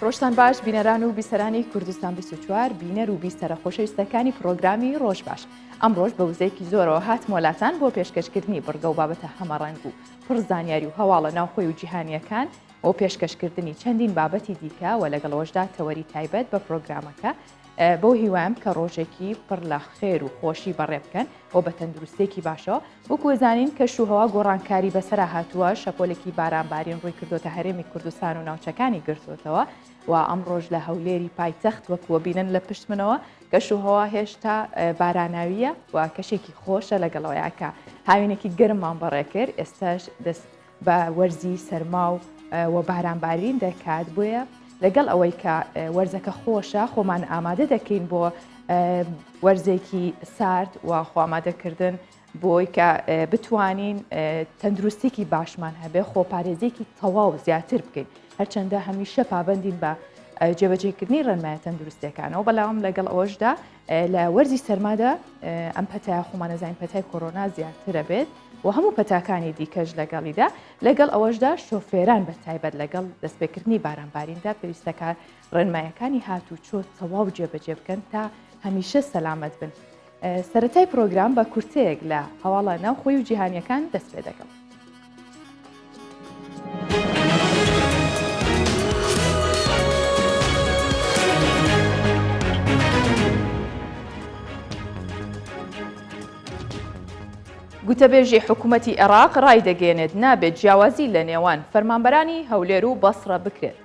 ڕۆژتان باش بینەران و بیسەرانی کوردستان 24 بینەر و بیسەرە خۆشەویستەکانی پرۆگرامی ڕۆژ باش ئەمڕۆژ بە وزەیەکی زۆرەوە هاتمەوە لاتان بۆ پێشکەشکردنی بڕگە و بابەتە هەمەڕەنگ و پڕ زانیاری و هەواڵە ناوخۆی و جیهانیەکان و پێشکەشکردنی چەندین بابەتی دیکە و لەگەڵەوەشدا تەوەری تایبەت بە پرۆگرامەکە بەو هیوایم کە ڕۆژێکی پڕ لە خێر و خۆشی بەڕێ بکەن و بە تەندروستێکی باشەوە وەکو زانین کەش و هەوا گۆڕانکاری بەسەرا هاتووە شەپۆلێکی بارانبارین ڕووی کردوتە هەرێمی کوردستان و ناوچەکانی گرتوتەوە و ئەمڕۆژ لە هەولێری پایتەخت وەکووە بینن لە پشت منەوە کەش و هەوا هێشتا باراناویە و کەشێکی خۆشە لەگەڵەوەیە کە هاوینێکی گەرممان بەڕێ کرد ئێستاش دەست بە وەرزی سەرما و و بارانبارین دەکات بۆیە لەگەڵ ئەوەی کە وەرزەکە خۆشە خۆمان ئامادە دەکەین بۆ وەرزێکی سارد و خۆئامادەکردن بۆی کە بتوانین تەندروستێکی باشمان هەبێ خۆپارێزیێکی تەواو زیاتر بکەین هەرچەندە هەمیشە پابندین بە جێبەجێکردنی ڕێنمایە تەندروستەکانەوە بەڵام لەگەڵ ئەوەشدا لە وەرزی سەرمادا ئەم پەتای خۆمانەزانین پەتای کۆرۆنا زیاترە بێت و هەموو پەتاکانی دیکەش لەگەڵیدا لەگەڵ ئەوەشدا شۆفێران بە تایبەت لەگەڵ دەستپێکردنی بارانباریندا پێویستەکە ڕێنمایەکانی هاتوچۆ تەواو جێبەجێ بکەن تا هەمیشە سەلامەت بن. سەرەتای پرۆگرام بە کورتەیەک لە هەواڵە ناوخۆی و جیهانیەکان دەست پێ دەکەم. گوتەبێژی حکوومەتی عێراق ڕایدەگەیەنێت نابێت جیاوازی لە نێوان فەرمانبەرانی هەولێر و بەسڕە بکرێت.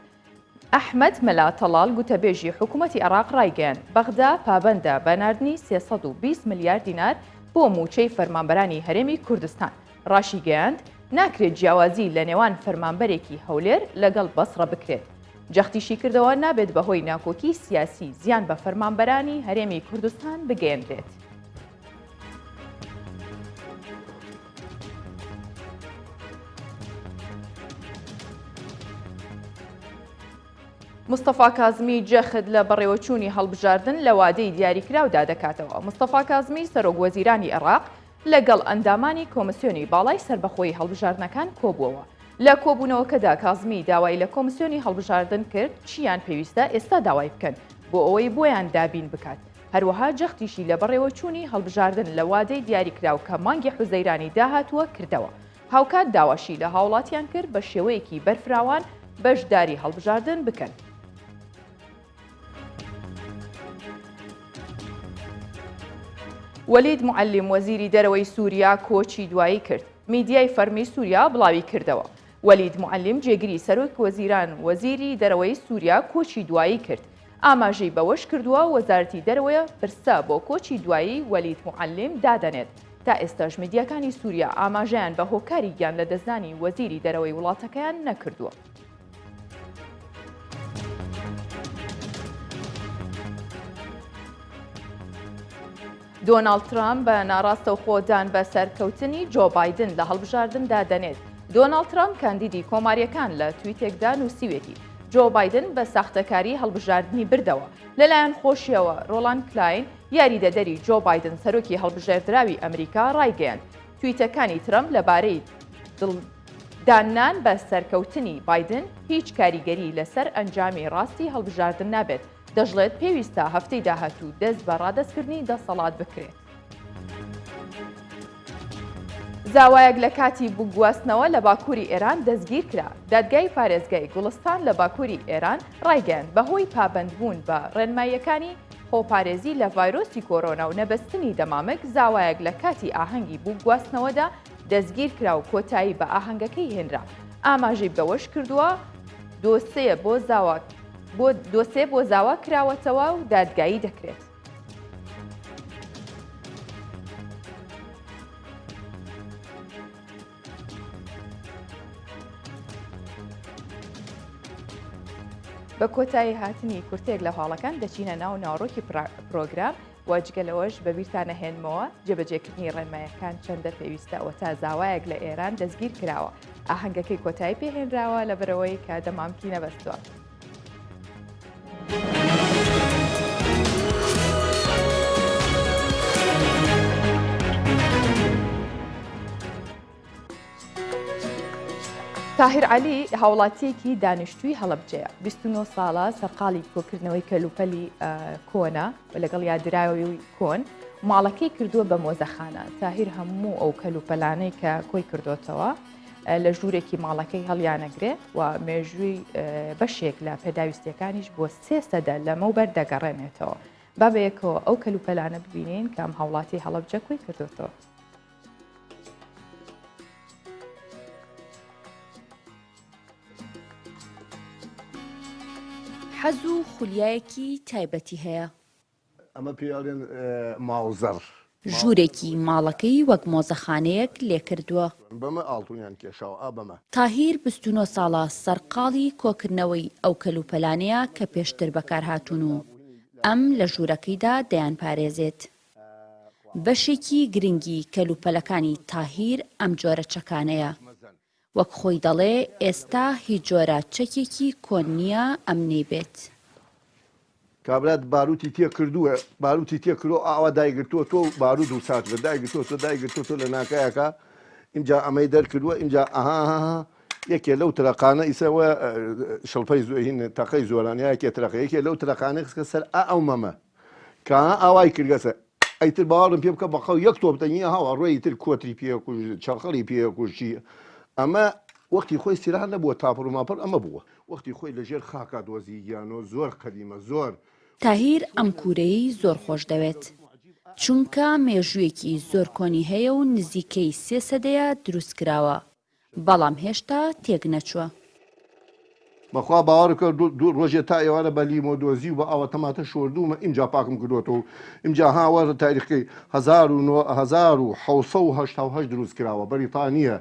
ئەحمەد مەلا تەڵاڵ گوتەبێژی حکوومەتی عێراق ڕایگەیاند، بەغدا پابەندە بە ناردنی 320 ملیار دینار بۆ مووچەی فەرمانبەرانی هەرێمی کوردستان. ڕاشیگەیاند، ناکرێت جیاوازی لە نێوان فەرمانبەرێکی هەولێر لەگەڵ بەسڕە بکرێت. جەختیشیکردەوە، نابێت بەهۆی ناکۆکی سیاسی زیان بە فەرمانبەرانی هەرێمی کوردستان بگەیەنرێت. مستەفا کازمی جەخت لە بەڕێوەچوونی هەڵبژاردن لە وادەی دیاریکراودا دەکاتەوە. مستەفا کازمی سەرۆک وەزیرانی عێراق لەگەڵ ئەندامانی کۆمسیۆنی باڵای سەربەخۆی هەڵبژاردنەکان کۆبووەوە. لە کۆبوونەوەکەدا کازمی داوای لە کۆمسیۆنی هەڵبژاردن کرد چییان پێویستە ئێستا داوای بکەن بۆ ئەوەی بۆیان دابین بکات. هەروەها جەختیشی لە بەڕێوەچوونی هەڵبژاردن لە وادەی دیاریکراو کە مانگی حوزەیرانی داهاتووە کردەوە. هاوکات داواشی لە هاوڵاتیان کرد بە شێوەیەکی بەرفراوان بەشداری هەڵبژاردن بکەن. وەلید موعەلیم وەزیری دەرەوەی سووریا کۆچی دوایی کرد. میدیای فەرمی سووریا بڵاوی کردەوە. وەلید موعەلیم جێگری سەرۆک وەزیران و وەزیری دەرەوەی سووریا کۆچی دوایی کرد. ئاماژەی بەوەش کردووە، وەزارەتی دەرەوە پرسە بۆ کۆچی دوایی وەلید موعەلیم دادەنێت. تا ئێستاش میدیاکانی سووریا ئاماژەیان بە هۆکاری گیانلەدەستدانی وەزیری دەرەوەی وڵاتەکەیان نەکردووە. دۆناڵد ترامپ بە ناڕاستەوخۆ دان بە سەرکەوتنی جۆ بایدن لە هەڵبژاردندا دەنێت. دۆناڵد ترامپ کاندیدی کۆمارییەکان لە تویتێکدا نووسیوێتی، جۆ بایدن بە ساختەکاری هەڵبژاردنی بردەوە. لەلایەن خۆشیەوە ڕۆڵان کلاین، یاریدەدەری جۆ بایدن سەرۆکی هەڵبژێردراوی ئەمریکا ڕایگەیاند، تویتەکانی ترەمپ لەبارەی داننان بە سەرکەوتنی بایدن هیچ کاریگەری لەسەر ئەنجامی ڕاستی هەڵبژاردن نابێت، دەشڵێت پێویستە هەفتەی داهاتوو دەست بە ڕادەستکردنی دەسەڵات بکرێت. زاوایەک لە کاتی بووکگواستنەوە لە باکووری ئێران دەستگیرکرا. دادگای پارێزگای گوڵستان لە باکووری ئێران ڕایگەیاند، بەهۆی پابەندبوون بە ڕێنماییەکانی خۆپارێزی لە ڤایرۆسی کۆرۆنا و نەبەستنی دەمامک، زاوایەک لە کاتی ئاهەنگی بووکگواستنەوەدا دەستگیرکرا و کۆتایی بە ئاهەنگەکەی هێنرا. ئاماژەی بەوەشکردووە، دۆسێ بۆ زاوا بۆ دۆسێ بۆ زاوا کراوەتەوە و دادگایی دەکرێت. بە کۆتایی هاتنی کورتێک لە هەواڵەکان دەچینە ناو ناوەڕۆکی پرۆگرام و جگە لەوەش بەبیرتان ئەهێنمەوە جێبەجێکردنی ڕێنمایەکان چەندە پێویستە ئەوەتا زاوایەک لە ئێران دەستگیر کراوە ئاهەنگەکەی کۆتایی پێهێنراوە لەبەرئەوەی کە دەمامکی نەبەستووە. تاهیر عەلی هاوڵاتییەکی دانیشتووی هەڵەبجەیە، 29 ساڵە سەرقاڵی کۆکردنەوەی کەلوپەلی کۆنە و لەگەڵ یادراوی کۆن ماڵەکەی کردووە بە مۆزەخانە. تاهیر هەموو ئەو کەلوپەلانەی کە کۆی کردوتەوە لە ژوورێکی ماڵەکەی هەڵیانەگرێ و مێژووی بەشێک لە پێداویستیەکانیش بۆ سێ سەدە لەمەوبەر دەگەڕێنێتەوە. با بەیەکەوە ئەو کەلوپەلانە ببینین کە ئەم هاوڵاتی هەڵەبجە کۆی کردوتەوە. حەز و خولیایەکی تایبەتی هەیە. ئەمە پێی ئەڵێن ماوزەر. ژوورێکی ماڵەکەی وەک مۆزەخانەیەک لێکردووە. بەمە ئاڵتونیان کێشاوە ئا بەمە. تاهیر 29 ساڵە سەرقاڵی کۆکردنەوەی ئەو کەلوپەلانەیە کە پێشتر بەکارهاتوون و ئەم لە ژوورەکەیدا دەیانپارێزێت. بەشێکی گرنگی کەلوپەلەکانی تاهیر ئەم جۆرە چەکانەیە. وەک خۆی دەڵێ ئێستا هیچ جۆرە چەکێکی کۆن نییە ئەم نەیبێت. کابرا باروتی تێ کردووە باروتی تێ کردووە ئاوا دایگرتووە تۆ باروت و ساچ بە دایگرتووە تۆ دایگرتووە تۆ لە ناکایەکە ئینجا ئەمەی دەرکردووە ئینجا ئەها یەکێ لەو ترەقانە ئیسەوە شڵپەی زۆهین تەقەی زۆران یا یەکێ ترەقە یەکێ لەو ترەقانە خستە سەر ئا ئەو مەمە کە ئاوای کردگەسە ئەیتر باوەڕم پێ بکە بەقەو یەک تۆپ دەنگی هاوا ڕۆی ئیتر کۆتری پێ کوژ چەقەڵی پێ کوژی ئەمە وەختی خۆی سیلاح نەبووە تاپڕ و ماپڕ ئەمە بووە وەختی خۆی لە ژێر خاکا دۆزیگیانۆ زۆر قەدیمە زۆر. تاهیر ئەم کوورەی زۆر خۆش دەوێت، چونکە مێژوویەکی زۆر کۆنی هەیە و نزیکەی سێ سەدەیە دروست کراوە. بەڵام هێشتا تێک نەچوە. بەخوا باوەڕ بکە دوو ڕۆژێ تا ئێوارە بە لیمۆ دۆزی و بە ئاوە تەماتە شۆردوومە ئینجا پاکم کردۆتەوە ئینجا ها وەرە تاریخەکەی 1788 دروست کراوە بەریتانیە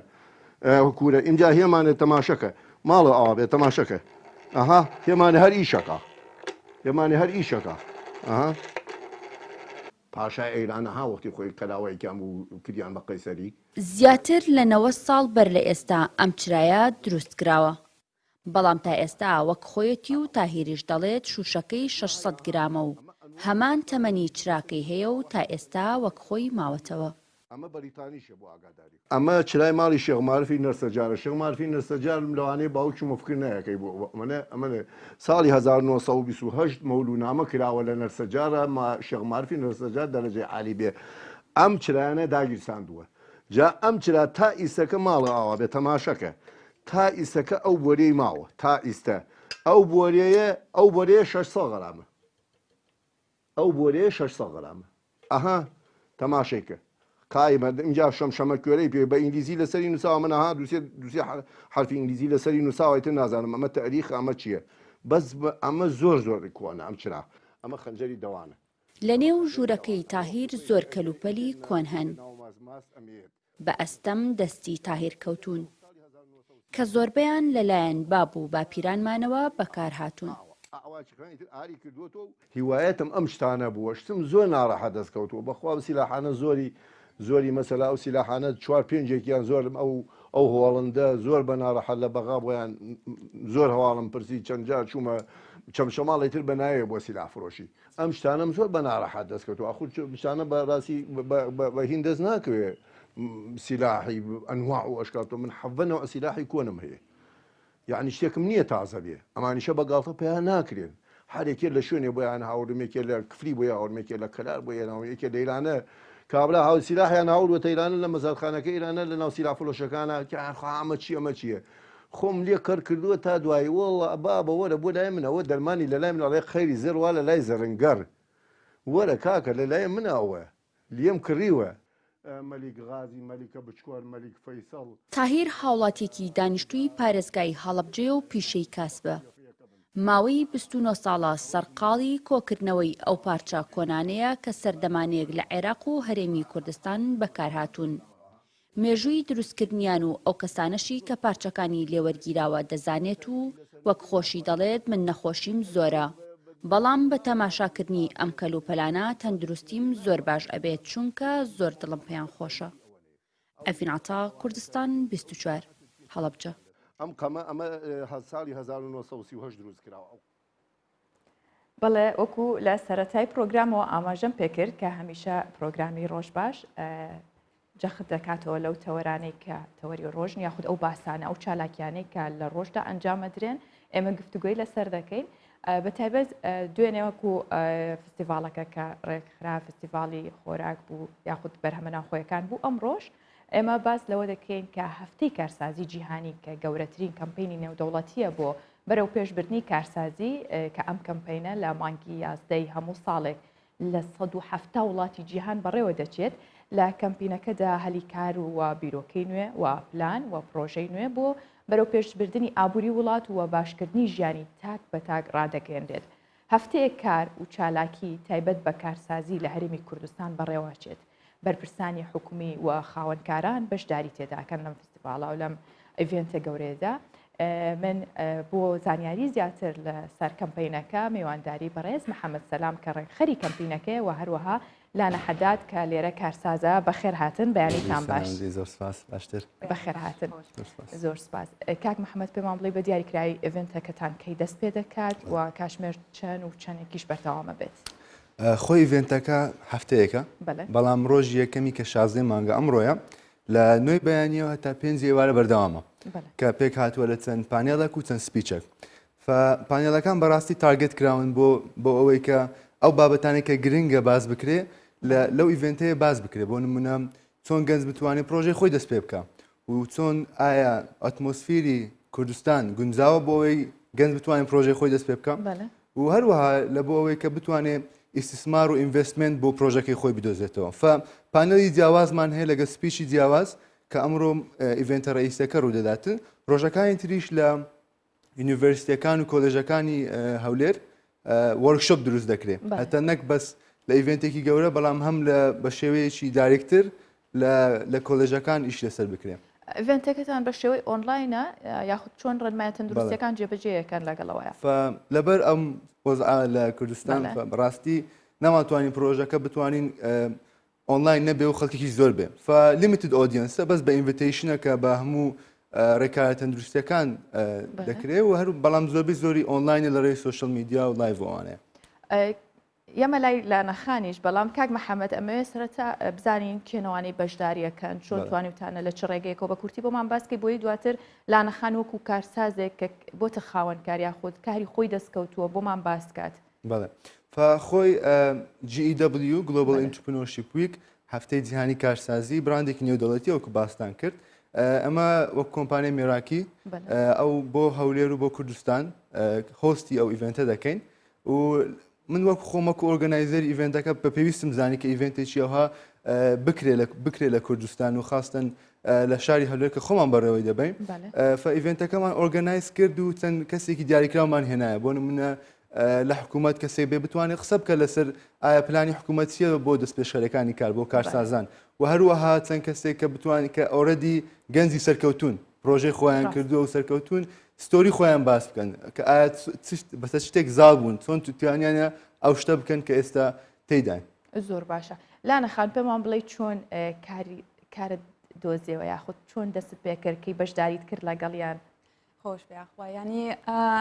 کورە ئینجا هێمانێ تەماشەکە ماڵە ئاوا بێ تەماشەکە ئەها هێمانێ هەر ئیشەکە هێمانێ هەر ئیشەکە ئەها پاشای ئەیران ها وەختی خۆی کەلاوەیەکیان بوو کردیان بە قەیسەری. زیاتر لە 90 ساڵ بەر لە ئێستا ئەم چرایە دروست کراوە، بەڵام تا ئێستا وەک خۆیەتی و تاهیریش دەڵێت شووشەکەی 600 گرامە و هەمان تەمەنی چراکەی هەیە و تا ئێستا وەک خۆی ماوەتەوە. ئەمە بەریتانیشە بۆ ئاگاداری. ئەمە چرای ماڵی شێخ مارفی نەرسەجارە شێخ مارفی نەرسەجار لەوانەیە باوکی مفکر نایەکەی بۆ ئەمەنە ئەمەنە ساڵی 1928 مەولونامە کراوە لە نەرسەجارە ما شێخ مارفی نەرسەجار دەرەجەی عالی بێ ئەم چرایانە داگیرساندووە جا ئەم چرا تا ئیستەکە ماڵە ئاوا بێ تەماشەکە تا ئیستەکە ئەو بۆریەی ماوە تا ئیستە ئەو بۆریەیە ئەو بۆریە 600 غەرامە ئەو بۆرەیە 600 غرامە. ئەها تەماشەی کە قایمە ئینجا شەمشەمە کوێرەی پێ بە ئینگلیزی لەسەری نووساوە من ئەها دووسێ دووسێ حەرفی ئینگلیزی لەسەری نووساوە ئیتر نازانم ئەمە تەئریخە ئەمە چییە بەس ئەمە زۆر زۆر کۆنە ئەم چرا ئەمە خەنجەری دەوانە. لەنێو ژوورەکەی تاهیر زۆر کەلوپەلی کۆن هەن. بە ئەستەم دەستی تاهیر کەوتوون، کە زۆربەیان لەلایەن باب و باپیرانمانەوە بەکارهاتوون. هیوایەتم ئەم شتانە بووە شتم زۆر ناڕەحەت دەست کەوتووە بەخوا ئەو سیلاحانە زۆری زۆری مەسەلا ئەو سیلاحانە چوار پێنجێکیان زۆرم ئەو ئەو هۆڵندە زۆر بە ناڕەحەت لە بەغا بۆیان زۆر هەواڵم پرسی چەند جار چوومە چەمچەماڵی تر بە ناوێ بۆ سیلاح فرۆشی ئەم شتانەم زۆر بە ناڕەحەت دەست کەوتووە ئاخر شتانە بە ڕاستی بە هین دەست ناکەوێ سیلاحی ئەنواع و ئەشکال تۆ من حەڤە نەوع سیلاحی کۆنم هەیە یعنی شتێکم نییە تازە بێ ئەمانیشە بە گاڵتە پیا ناکرێن هەر یەکێ لە شوێنێ بۆیان هاوردم یەکێ لە کفری بۆ هاوردم یەکێ لە کەلار بۆ هێناوم یەکێ لە ئیرانە کابرا هاو سیلاحیان هاوردوەتە ئیرانە لە مەزادخانەکە ئیرانە لە ناو سیلاح فرۆشەکانە خوا ئەمە چی ئەمە چییە خۆم لێ کەر کردووە تا دوایی وەڵا بابە وەرە بۆ لای من ئەوە دەرمانی لە لای من ئەڵێ خەیری زێڕ وا لە لای زەرنگەر وەرە کاکە لە لای من ئەوە لێم کڕیوە. مەلیک غازی، مەلیکە بچکۆر، مەلیک فەیسەڵ. تاهیر هاوڵاتیەکی دانیشتووی پارێزگای هەڵەبجەیە و پیشەی کاسبە. ماوەی 29 ساڵە سەرقاڵی کۆکردنەوەی ئەو پارچە کۆنانەیە کە سەردەمانێک لە عێراق و هەرێمی کوردستان بەکارهاتوون. مێژووی دروستکردنیان و ئەو کەسانەشی کە پارچەکانی لێوەرگیراوە دەزانێت و وەک خۆشی دەڵێت من نەخۆشیم زۆرە بەڵام بە تەماشاکردنی ئەم کەلوپەلانە تەندروستیم زۆر باش ئەبێت چونکە زۆر دڵم پێیان خۆشە. ئەڤین عەتا، کوردستان 24، هەڵەبجە. ئەم قەمە ئەمە ساڵی 1938 دروست کراوە. بەڵێ وەکو لە سەرەتای پرۆگرامەوە ئاماژەم پێکرد کە هەمیشە پرۆگرامی ڕۆژ باش. جەخت دەکاتەوە لەو تەوەرانەی کە تەوەری ڕۆژن یاخود ئەو باسانە ئەو چالاکیانەی کە لە ڕۆژدا ئەنجامەدرێن ئێمە گفتوگۆی لەسەر دەکەین بە تایبەت دوێنێ وەکو فستیڤاڵەکە کە ڕێکخرا فستیڤاڵی خۆراک بوو یاخود بەرهەمە ناوخۆیەکان بوو ئەمڕۆژ ئێمە باس لەوە دەکەین کە هەفتەی کارسازی جیهانی کە گەورەترین کەمپینی نێودەوڵەتیە بۆ بەرەو پێشبردنی کارسازی کە ئەم کەمپینە لە مانگی یازدەی هەموو ساڵێک لە 170 وڵاتی جیهان بەڕێوە دەچێت، لە کەمپینەکەدا هەلی کار و بیرۆکەی نوێ و پلان و پڕۆژەی نوێ بۆ بەرەوپێشبردنی ئابووری وڵات و باشکردنی ژیانی تاک بە تاک ڕادەگەیەنرێت. هەفتەیەک کار و چالاکی تایبەت بە کارسازی لە هەرێمی کوردستان بەڕێوەچێت. بەرپرسانی حکومی و خاوەنکاران بەشداری تێداکەن لەم فستیڤاڵە و لەم event ە گەورەیەدا. من بۆ زانیاری زیاتر لەسەر کەمپینەکە میوانداری بەڕێز محەممەد سەلام کە ڕێکخەری کەمپینەکەیە و هەروەها لانە حەداد کە لێرە کارسازە بەخێر هاتن بەیانیتان باش زۆر سپاس باشتر بەخێر هاتن زۆر سپاس کاک محەممەد پێمان بڵێ بە دیاریکراوی event ەکەتان کەی دەست پێ دەکات و کاشمێر چەند و چەندێکیش بەردەوامە بێت خۆی event ەکە هەفتەیەکە بەڵام ڕۆژی یەکەمی کە شازدەی مانگە ئەمڕۆیە لە نۆی بەیانیەوە هەتا پێنج ئێوارە بەردەوامە کە پێک هاتووە لە چەند panel ێک و چەند speech ێک panel ەکان بەڕاستی target کراون بۆ بۆ ئەوەی کە ئەو بابەتانێک کە گرنگە باس بکرێ لەو event ەیە باس بکرێ بۆ نمونە چۆن گەنج بتوانێت پرۆژەی خۆی دەست پێ بکە و چۆن ئایا atmosphere ی کوردستان گونجاوە بۆ ئەوەی گەنج بتوانێت پرۆژەی خۆی دەست پێ بکە و هەروەها لە بۆ ئەوەی کە بتوانێت ئیستیسمار و investment بۆ پرۆژەکەی خۆی بدۆزێتەوە فە panel ی جیاوازمان هەیە لەگە speech ی جیاواز کە ئەمڕۆ event ە ڕئیسەکە ڕوودەداتن ڕۆژەکانی تریش لە university ەکان و کۆلێژەکانی هەولێر workshop دروست دەکرێت هەتا نەک بەس لە event ێکی گەورە بەڵام هەم لە بە شێوەیەکی direct تر لە کۆلێژەکان ئیش لەسەر بکرێن. event ەکەتان بە شێوەی ئۆنلاینە یاخود چۆن ڕێنمایە تەندروستیەکان جێبەجێیەکەن لەگەڵەوەیە؟ لەبەر ئەم وەزعە لە کوردستان بەڕاستی نەمانتوانی پرۆژەکە بتوانین ئۆنلاین نەبێ و خەڵکێکی زۆر بێ فە limited audience ە بەس بە invitation ە کە بە هەموو ڕێکارە تەندروستیەکان دەکرێ و هەر بەڵام زۆربەی زۆری ئۆنلاینە لە ڕێی social media و live ئەوانەیە. یەمە لای لانەخانیش بەڵام کاک محەممەد ئەمەوێ سەرەتا بزانین کێنەوانەی بەشداریەکەن چۆن توانیوتانە لە چ ڕێگەیەکەوە بە کورتی بۆمان باسکەی بۆی دواتر لانەخان وەکو کارسازێک کە بۆتە خاوەن کار یاخود کاری خۆی دەستکەوتووە بۆمان باسکات. بەڵێ فخۆی GEW Global Entrepreneurship Week هەفتەی جیهانی کارسازی براندێکی نێودەوڵەتی وەکو باستان کرد ئەمە وەک کۆمپانیای مێراکی ئەو بۆ هەولێر و بۆ کوردستان host ی ئەو event ە دەکەین و من وەک خۆم وەکو organizer ی event ەکە بە پێویستم زانی کە event ێکی ئەوها بکرێ لە بکرێ لە کوردستان و خاستن لە شاری هەولێر کە خۆمان بەڕێوەی دەبین فە event ەکەمان organize کرد و چەند کەسێکی دیاریکراومان هێنایە بۆ نمونە لە حکوومەت کەسێک بێ بتوانێت قسە بکە لەسەر ئایا پلانی حکوومەت چییە بۆ دەستپێشخەرەکانی کار بۆ کارسازان و هەروەها چەند کەسێک کە بتوانێت کە already گەنجی سەرکەوتون پرۆژەی خۆیان کردووە و سەرکەوتون story خۆیان باس بکەن کە ئایا بەسەر شتێک زاڵ بوون چۆن توانیانە ئەو شتە بکەن کە ئێستا تێداین. زۆر باشە لانە خان پێمان بڵێ چۆن کاری کارت دۆزیەوە یاخود چۆن دەست پێکرد کەی بەشداریت کرد لەگەڵیان؟ خۆش بێ یاخوا یانی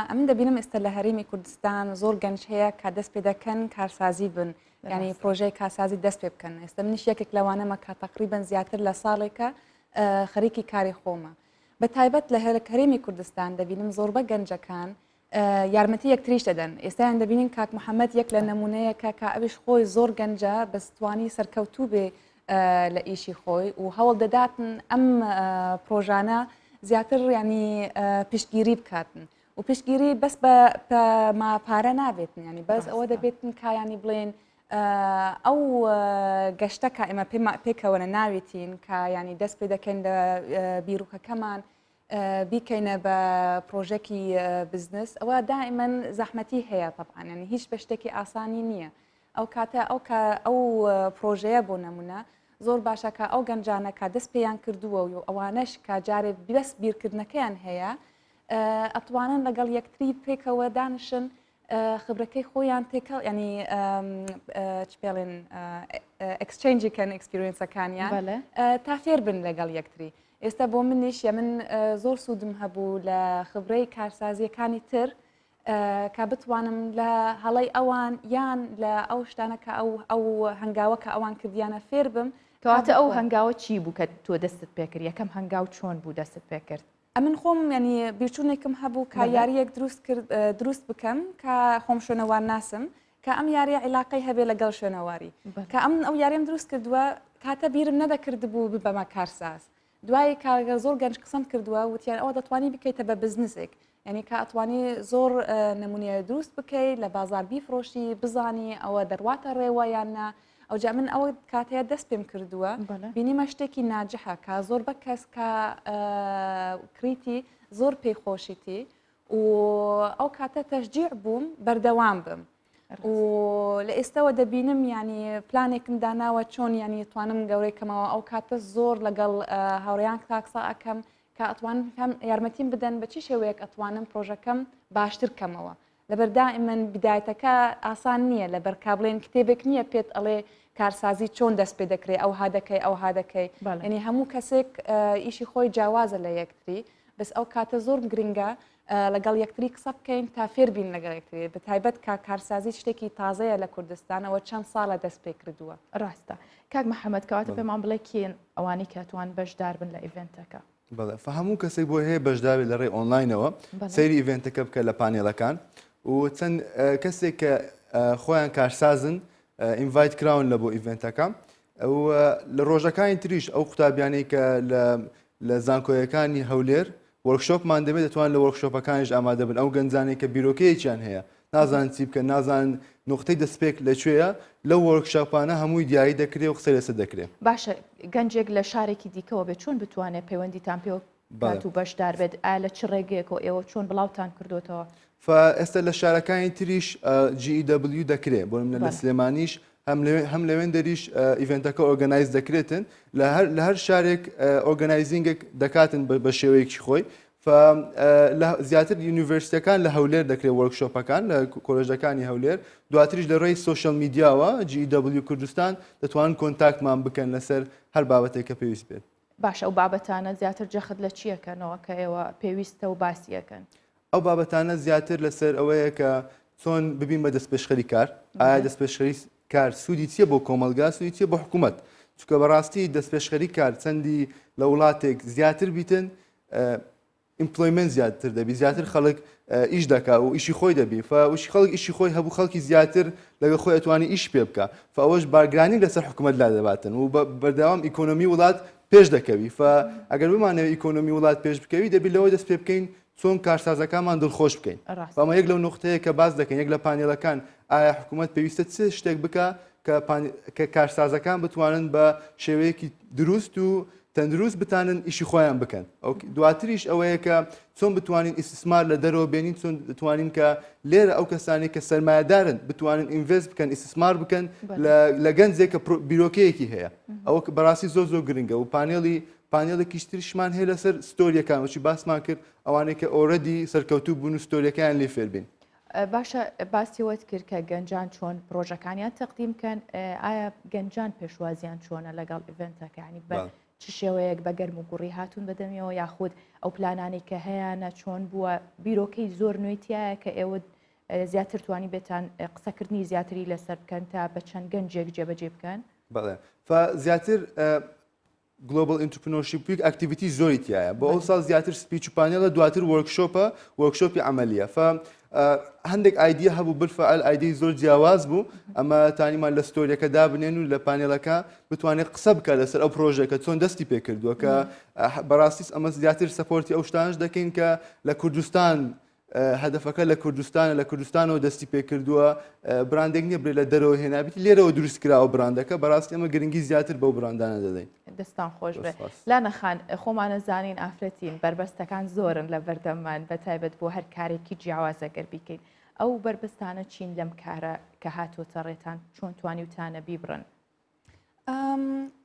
ئەمن دەبینم ئێستا لە هەرێمی کوردستان زۆر گەنج هەیە کە دەست پێ دەکەن کارسازی بن ینی پرۆژەی کارسازی دەست پێ بکەن ئێستا منیش یەکێک لەوانەمە کە تقریبا زیاتر لە ساڵێکە خەریکی کاری خۆمە بە تایبەت لە هەرێمی کوردستان دەبینم زۆربە گەنجەکان یارمەتی یەکتریش دەدەن ئێستایان دەبینین کاک محەممەد یەک لە نمونەیەکە کە ئەویش خۆی زۆر گەنجە بەستوانی سەرکەوتوو بێ لە ئیشی خۆی و هەوڵ دەداتن ئەم پرۆژانە زیاتر ینی پشتگیری بکاتن و پشتگیری بەس بە پارە نابێتن ینی بەس ئەوە دەبێتن کایانی بڵێن ئەو گەشتە کە ئێمە پێکەوە لە ناوێتین کە ینی دەست پێ دەکەین لە بیرروکەکەمان بیکەینە بە پرۆژەکی بزنس ئەوە دائیمەن زەحمەتی هەیە طبعا ینی هیچ بە شتێکی ئاسانی نییە ئەو کاتە ئەو کە ئەو پرۆژەیە بۆ نمونە زۆر باشە کە ئەو گەنجانە کە دەست پێیان کردووە و ئەوانەش کە جارێ بەس بیرکردنەکەیان هەیە ئەتوانن لەگەڵ یەکتری پێکەوە دانیشن خبرەکەی خۆیان تێکەڵ ینی چ پێڵێن exchange ی کەن experience ەکانیان تا فێر بن لەگەڵ یەکتری ئێستا بۆ منیش یە من زۆر سوودم هەبوو لە خبرەی کارسازیەکانی تر کە بتوانم لە هەڵەی ئەوان یان لە ئەو شتانە کە ئەو ئەو هەنگاوە کە ئەوان کردیانە فێر بم. کەواتە ئەو هەنگاوە چی بوو کە تۆ دەستت پێکرد یەکەم هەنگاو چۆن بوو دەستت پێکرد؟ ئەمن خۆم ینی بیرچوونێکم هەبوو کە یاریەک دروست کرد دروست بکەم کە خۆم شوێنەوار ناسم کە ئەم یاریە عیلاقەی هەبێ لەگەڵ شوێنەواری کە ئەم ئەو یاریم دروست کردووە کاتە بیرم نەدەکرد بوو ببەمە کارساز دوای کارگە زۆر گەنج قسەم کردووە وتیان ئەوە دەتوانی بکەیتە بە بزنسێک یعنی کە ئەتوانی زۆر نمونە دروست بکەی لە بازار بیفرۆشی بزانی ئەوە دەڕواتە ڕێوە یان نا ئەوجا من ئەوە کاتەیە دەست پێم کردووە بینیمە شتێکی ناجحە کە زۆر بە کەس کە کریتی زۆر پێی خۆشیتی و ئەو کاتە تەشجیع بووم بەردەوام بم و لە ئێستاوە دەبینم ینی پلانێکم داناوە چۆن ینی توانم گەورەی کەمەوە ئەو کاتە زۆر لەگەڵ هاوڕیان تاکسا ئەەکەم کە ئەتوانم یارمەتیم بدەن بە چی شێوەیەک ئەتوانم پرۆژەکەم باشتر کەمەوە لەبەر دائیمەن بدایەتەکە ئاسان نییە لەبەر کا بڵێن کتێبێک نییە پێت ئەڵێ کارسازی چۆن دەست پێ دەکرێ ئەوها دەکەی ئەوها دەکەی یعنی هەموو کەسێک ئیشی خۆی جیاوازە لە یەکتری بەس ئەو کاتە زۆر گرنگە لەگەڵ یەکتری قسە بکەین تا فێر بین لەگەڵ یەکتری بە تایبەت کا کارسازی شتێکی تازەیە لە کوردستانەوە چەند ساڵە دەست پێ کردووە. ڕاستە کاک محەممەد کەواتە پێمان بڵێ کێن ئەوانەی کە توان بەشدار بن لە event ەکە؟ بەڵێ هەموو کەسێک بۆی هەیە بەشداربێت لە ڕێی ئۆنلاینەوە سەیری event ەکە بکە لە پانێڵەکان و چەند کەسێک کە خۆیان کارسازن invite کراون لە بۆ event ەکە لە ڕۆژەکانی تریش ئەو قوتابیانەی کە لە زانکۆیەکانی هەولێر workshop مان دەبێت دەتوان لە workshop ەکانیش ئامادە بن ئەو گەنجانەی کە بیرۆکەیەکیان هەیە نازانن چی بکەن نازانن نوقتەی دەستپێک لە کوێیە لەو workshop انە هەمووی دیاری دەکرێ و قسەی لەسەر دەکرێ. باشە گەنجێک لە شارێکی دیکەوە بێت چۆن بتوانێت پەیوەندیتان پێوە بکات و بەشدار بێت ئایا لە چ ڕێگەیەکەوە ئێوە چۆن بڵاوتان کردوتەوە؟ فە ئێستا لە شارەکانی تریش GEW دەکرێ بۆ نمونە لە سلێمانیش هەم لەوێ هەم لەوێندەریش event ەکە organize دەکرێتن لە هەر لە هەر شارێک organizing ێک دەکاتن بە شێوەیەکی خۆی زیاتر university ەکان لە هەولێر دەکرێت workshop ەکان لە کۆلێژەکانی هەولێر دواتریش لە ڕێی social media وە GEW کوردستان دەتوانن contact مان بکەن لەسەر هەر بابەتێک کە پێویست بێت. باشە ئەو بابەتانە زیاتر جەخت لە چیەکەنەوە کە ئێوە پێویستە و باسیەکەن؟ ئەو بابەتانە زیاتر لەسەر ئەوەیە کە چۆن ببین بە دەستپێشخەری کار، ئایا دەستپێشخەری کار سوودی چییە بۆ کۆمەڵگا، سوودی چییە بۆ حکوومەت؟ چونکە بەڕاستی دەستپێشخەری کار چەندی لە وڵاتێک زیاتر بیتن employment زیاتر دەبی زیاتر خەڵک ئیش دەکا و ئیشی خۆی دەبی فوشی خەڵک ئیشی خۆی هەبوو خەڵکی زیاتر لەگە خۆی ئەتوانی ئیش پێ بکە فەوەش بارگرانی لەسەر حکوومەت لا دەباتن و بەردەوام ئیکۆنۆمی وڵات پێش دەکەوی فە ئەگەر بمانەوە ئیکۆنۆمی وڵات پێش بکەوی دەبی لەوە دەست پێ بکەین چۆن کارسازەکانمان دڵخۆش بکەین ئەمە یەک لەو نقطەیە کە باس دەکەین یەک لە پانێلەکان ئایا حکوومەت پێویستە چ شتێک بکە کە کارسازەکان بتوانن بە شێوەیەکی دروست و تەندروست بتانن ئیشی خۆیان بکەن دواتریش ئەوەیە کە چۆن بتوانین ئیسیسمار لە دەرەوە بێنین چۆن بتوانین کە لێرە ئەو کەسانی کە سەرمایەدارن بتوانن invest بکەن ئیسیسمار بکەن لە گەنجێک کە بیرۆکەیەکی هەیە ئەوە بەڕاستی زۆر زۆر گرنگە و پانێڵی پانێڵێکیش تریشمان هەیە لەسەر story ەکان وەچی باسمان کرد ئەوانەی کە already سەرکەوتوو بوون و story ەکەیان لێ فێربین. باشە باسی وەت کرد کە گەنجان چۆن پرۆژەکانیان تەقدیم بکەن ئایا گەنجان پێشوازیان چۆنە لەگەڵ event ەکانی بە چ شێوەیەک بە گەرم و گوڕی هاتوون بەدەمیەوە یاخود ئەو پلانانەی کە هەیەە چۆن بووە بیرۆکەی زۆر نوێی تایە کە ئێوە زیاتر توانی بێتان قسەکردنی زیاتری لەسەر بکەن تا بە چەند گەنجێک جێبەجێ بکەن بەڵێ زیاتر Global Entrepreneurship Week activity زۆری تایە بۆ ئەو ساڵ زیاتر speech و پانێڵە دواتر workshop ە workshop ی عملیە ف هەندێک idea هەبوو بالفعل idea ی زۆر جیاواز بوو ئەمە تانیمان لە story ەکە دابنێن و لە پانێلەکە بتوانێت قسە بکە لەسەر ئەو پرۆژەکە چۆن دەستی پێکردووە کە بەڕاستی ئەمە زیاتر support ی ئەو شتانش دەکەین کە لە کوردستان هەدەفەکە لە کوردستانە لە کوردستانەوە دەستی پێکردووە براندێک نییە بێ لە دەرەوە هێنابێتی لێرەوە دروست کراوە براندەکە بەڕاستی ئەمە گرنگی زیاتر بەو براندانە دەدەین. دەستان خۆش بێ لانە خان خۆمانە زانین ئافرەتین بەربەستەکان زۆرن لە بەردەممان بە تایبەت بۆ هەر کارێکی جیاوازە گەر بیکەین ئەو بەربەستانە چین لەم کارە کە هاتووەتە ڕێتان چۆن توانیوتانە بیبڕن؟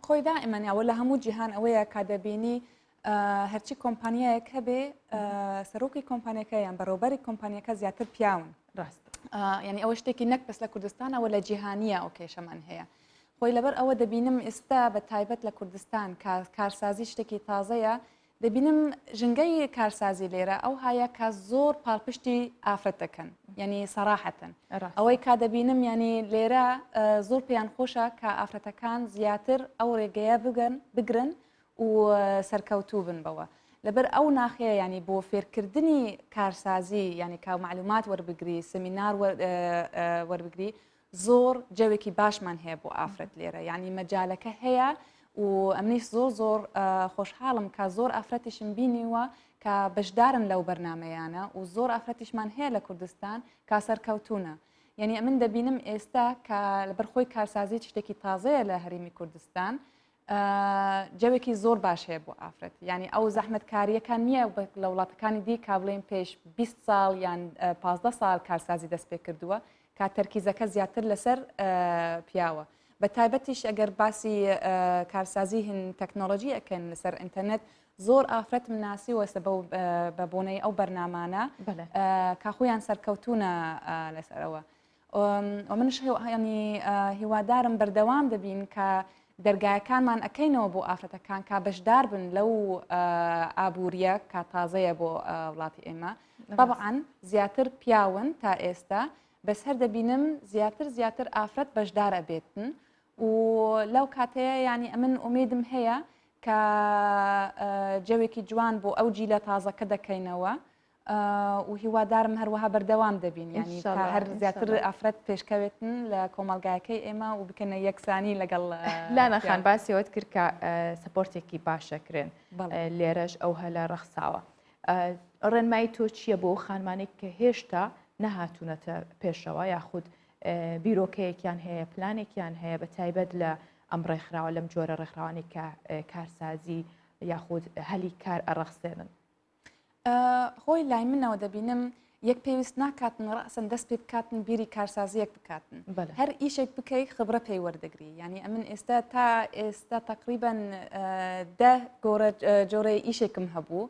خۆی دائیمەن ئەوە لە هەموو جیهان ئەوەیە کە دەبینی هەرچی کۆمپانیایەک هەبێ سەرۆکی کۆمپانیەکە یان بەڕێوبەری کۆمپانیەکە زیاتر پیاون ڕاست یعنی ئەوە شتێکی نەک بەس لە کوردستانەوە لە جیهانیە ئەو کێشەمان هەیە خۆی لەبەر ئەوە دەبینم ئێستا بە تایبەت لە کوردستان کارسازی شتێکی تازەیە. دەبینم ژنگەی کارسازی لێرە ئەو هایە کە زۆر پاڵپشتی ئافرەت دەکەن یعنی سەراحەتەن ئەوەی کا دەبینم یعنی لێرە زۆر پێیان خۆشە کە ئافرەتەکان زیاتر ئەو ڕێگەیە بگەن بگرن و سەرکەوتوو بن بەوە لەبەر ئەو ناخەیە ینی بۆ فێرکردنی کارسازی ینی کا معلومات وەربگری سمینار وەربگری زۆر جەوێکی باشمان هەیە بۆ ئافرەت لێرە یعنی مەجالەکە هەیە و ئەمنیش زۆر زۆر خۆشحاڵم کە زۆر ئافرەتیشم بینیوە کە بەشدارن لەو بەرنمەیانە و زۆر ئافرەتیشمان هەیە لە کوردستان کا سەرکەوتونە یعنی ئەمن دەبینم ئێستا کە لەبەر خۆی کارسازی شتێکی تازەیە لە هەرێمی کوردستان جەوێکی زۆر باش هەیە بۆ ئافرەت یعنی ئەو زەحمەتکاریەکان نییە لە وڵاتەکانی دی کا بڵێن پێش 20 ساڵ یان 15 ساڵ کارسازی دەست پێ کردووە کا تەرکیزەکە زیاتر لەسەر پیاوە بە تایبەتیش ئەگەر باسی کارسازی هن تەکنۆلۆژی ئەکەن لەسەر ئینتەرنێت زۆر ئافرەتم ناسیوە ئێستا بە بۆنەی ئەو بەرنامانە کا خۆیان سەرکەوتونە لەسەرەوە و منش ینی هیوادارم بەردەوام دەبین کە دەرگایەکانمان ئەکەینەوە بۆ ئافرەتەکان کا بەشدار بن لەو ئابووریە کا تازەیە بۆ وڵاتی ئێمە طبعا زیاتر پیاون تا ئێستا بەس هەر دەبینم زیاتر زیاتر ئافرەت بەشدار ئەبێتن و لەو کاتەیە ینی ئەمن ئومێدم هەیە کە جەوێکی جوان بۆ ئەو جیلە تازەکە دەکەینەوە و هیوادارم هەروەها بەردەوام دەبین ینی تا هەر زیاتر ئافرەت پێشکەوێتن لە کۆمەلگایەکەی ئێمە و بکەنە یەکسانی لەگەڵ لانا خان باسیەوەت کرد کە support ێکی باشەکرێن لێرەش ئەو هەلە ڕەخساوە ڕێنمایی تۆ چییە بۆ خانمانێک کە هێشتا نەهاتوونەتە پێشەوە یاخود بیرۆکەیەکیان هەیە پلانێکیان هەیە بە تایبەت لە ئەم ڕێکخراوە لەم جۆرە ڕێکخراوانی کە کارسازی یاخود هەلی کار ئەڕەخسێنن خۆی لای منەوە دەبینم یەک پێویست ناکاتن ڕەسەن دەست پێ بکاتن بیری کارسازیەک بکاتن هەر ئیشێک بکەی خبرە پێی وەردەگری یعنی ئەمن ئێستا تا ئێستا تقریبان دە گۆرە جۆرەی ئیشێکم هەبوو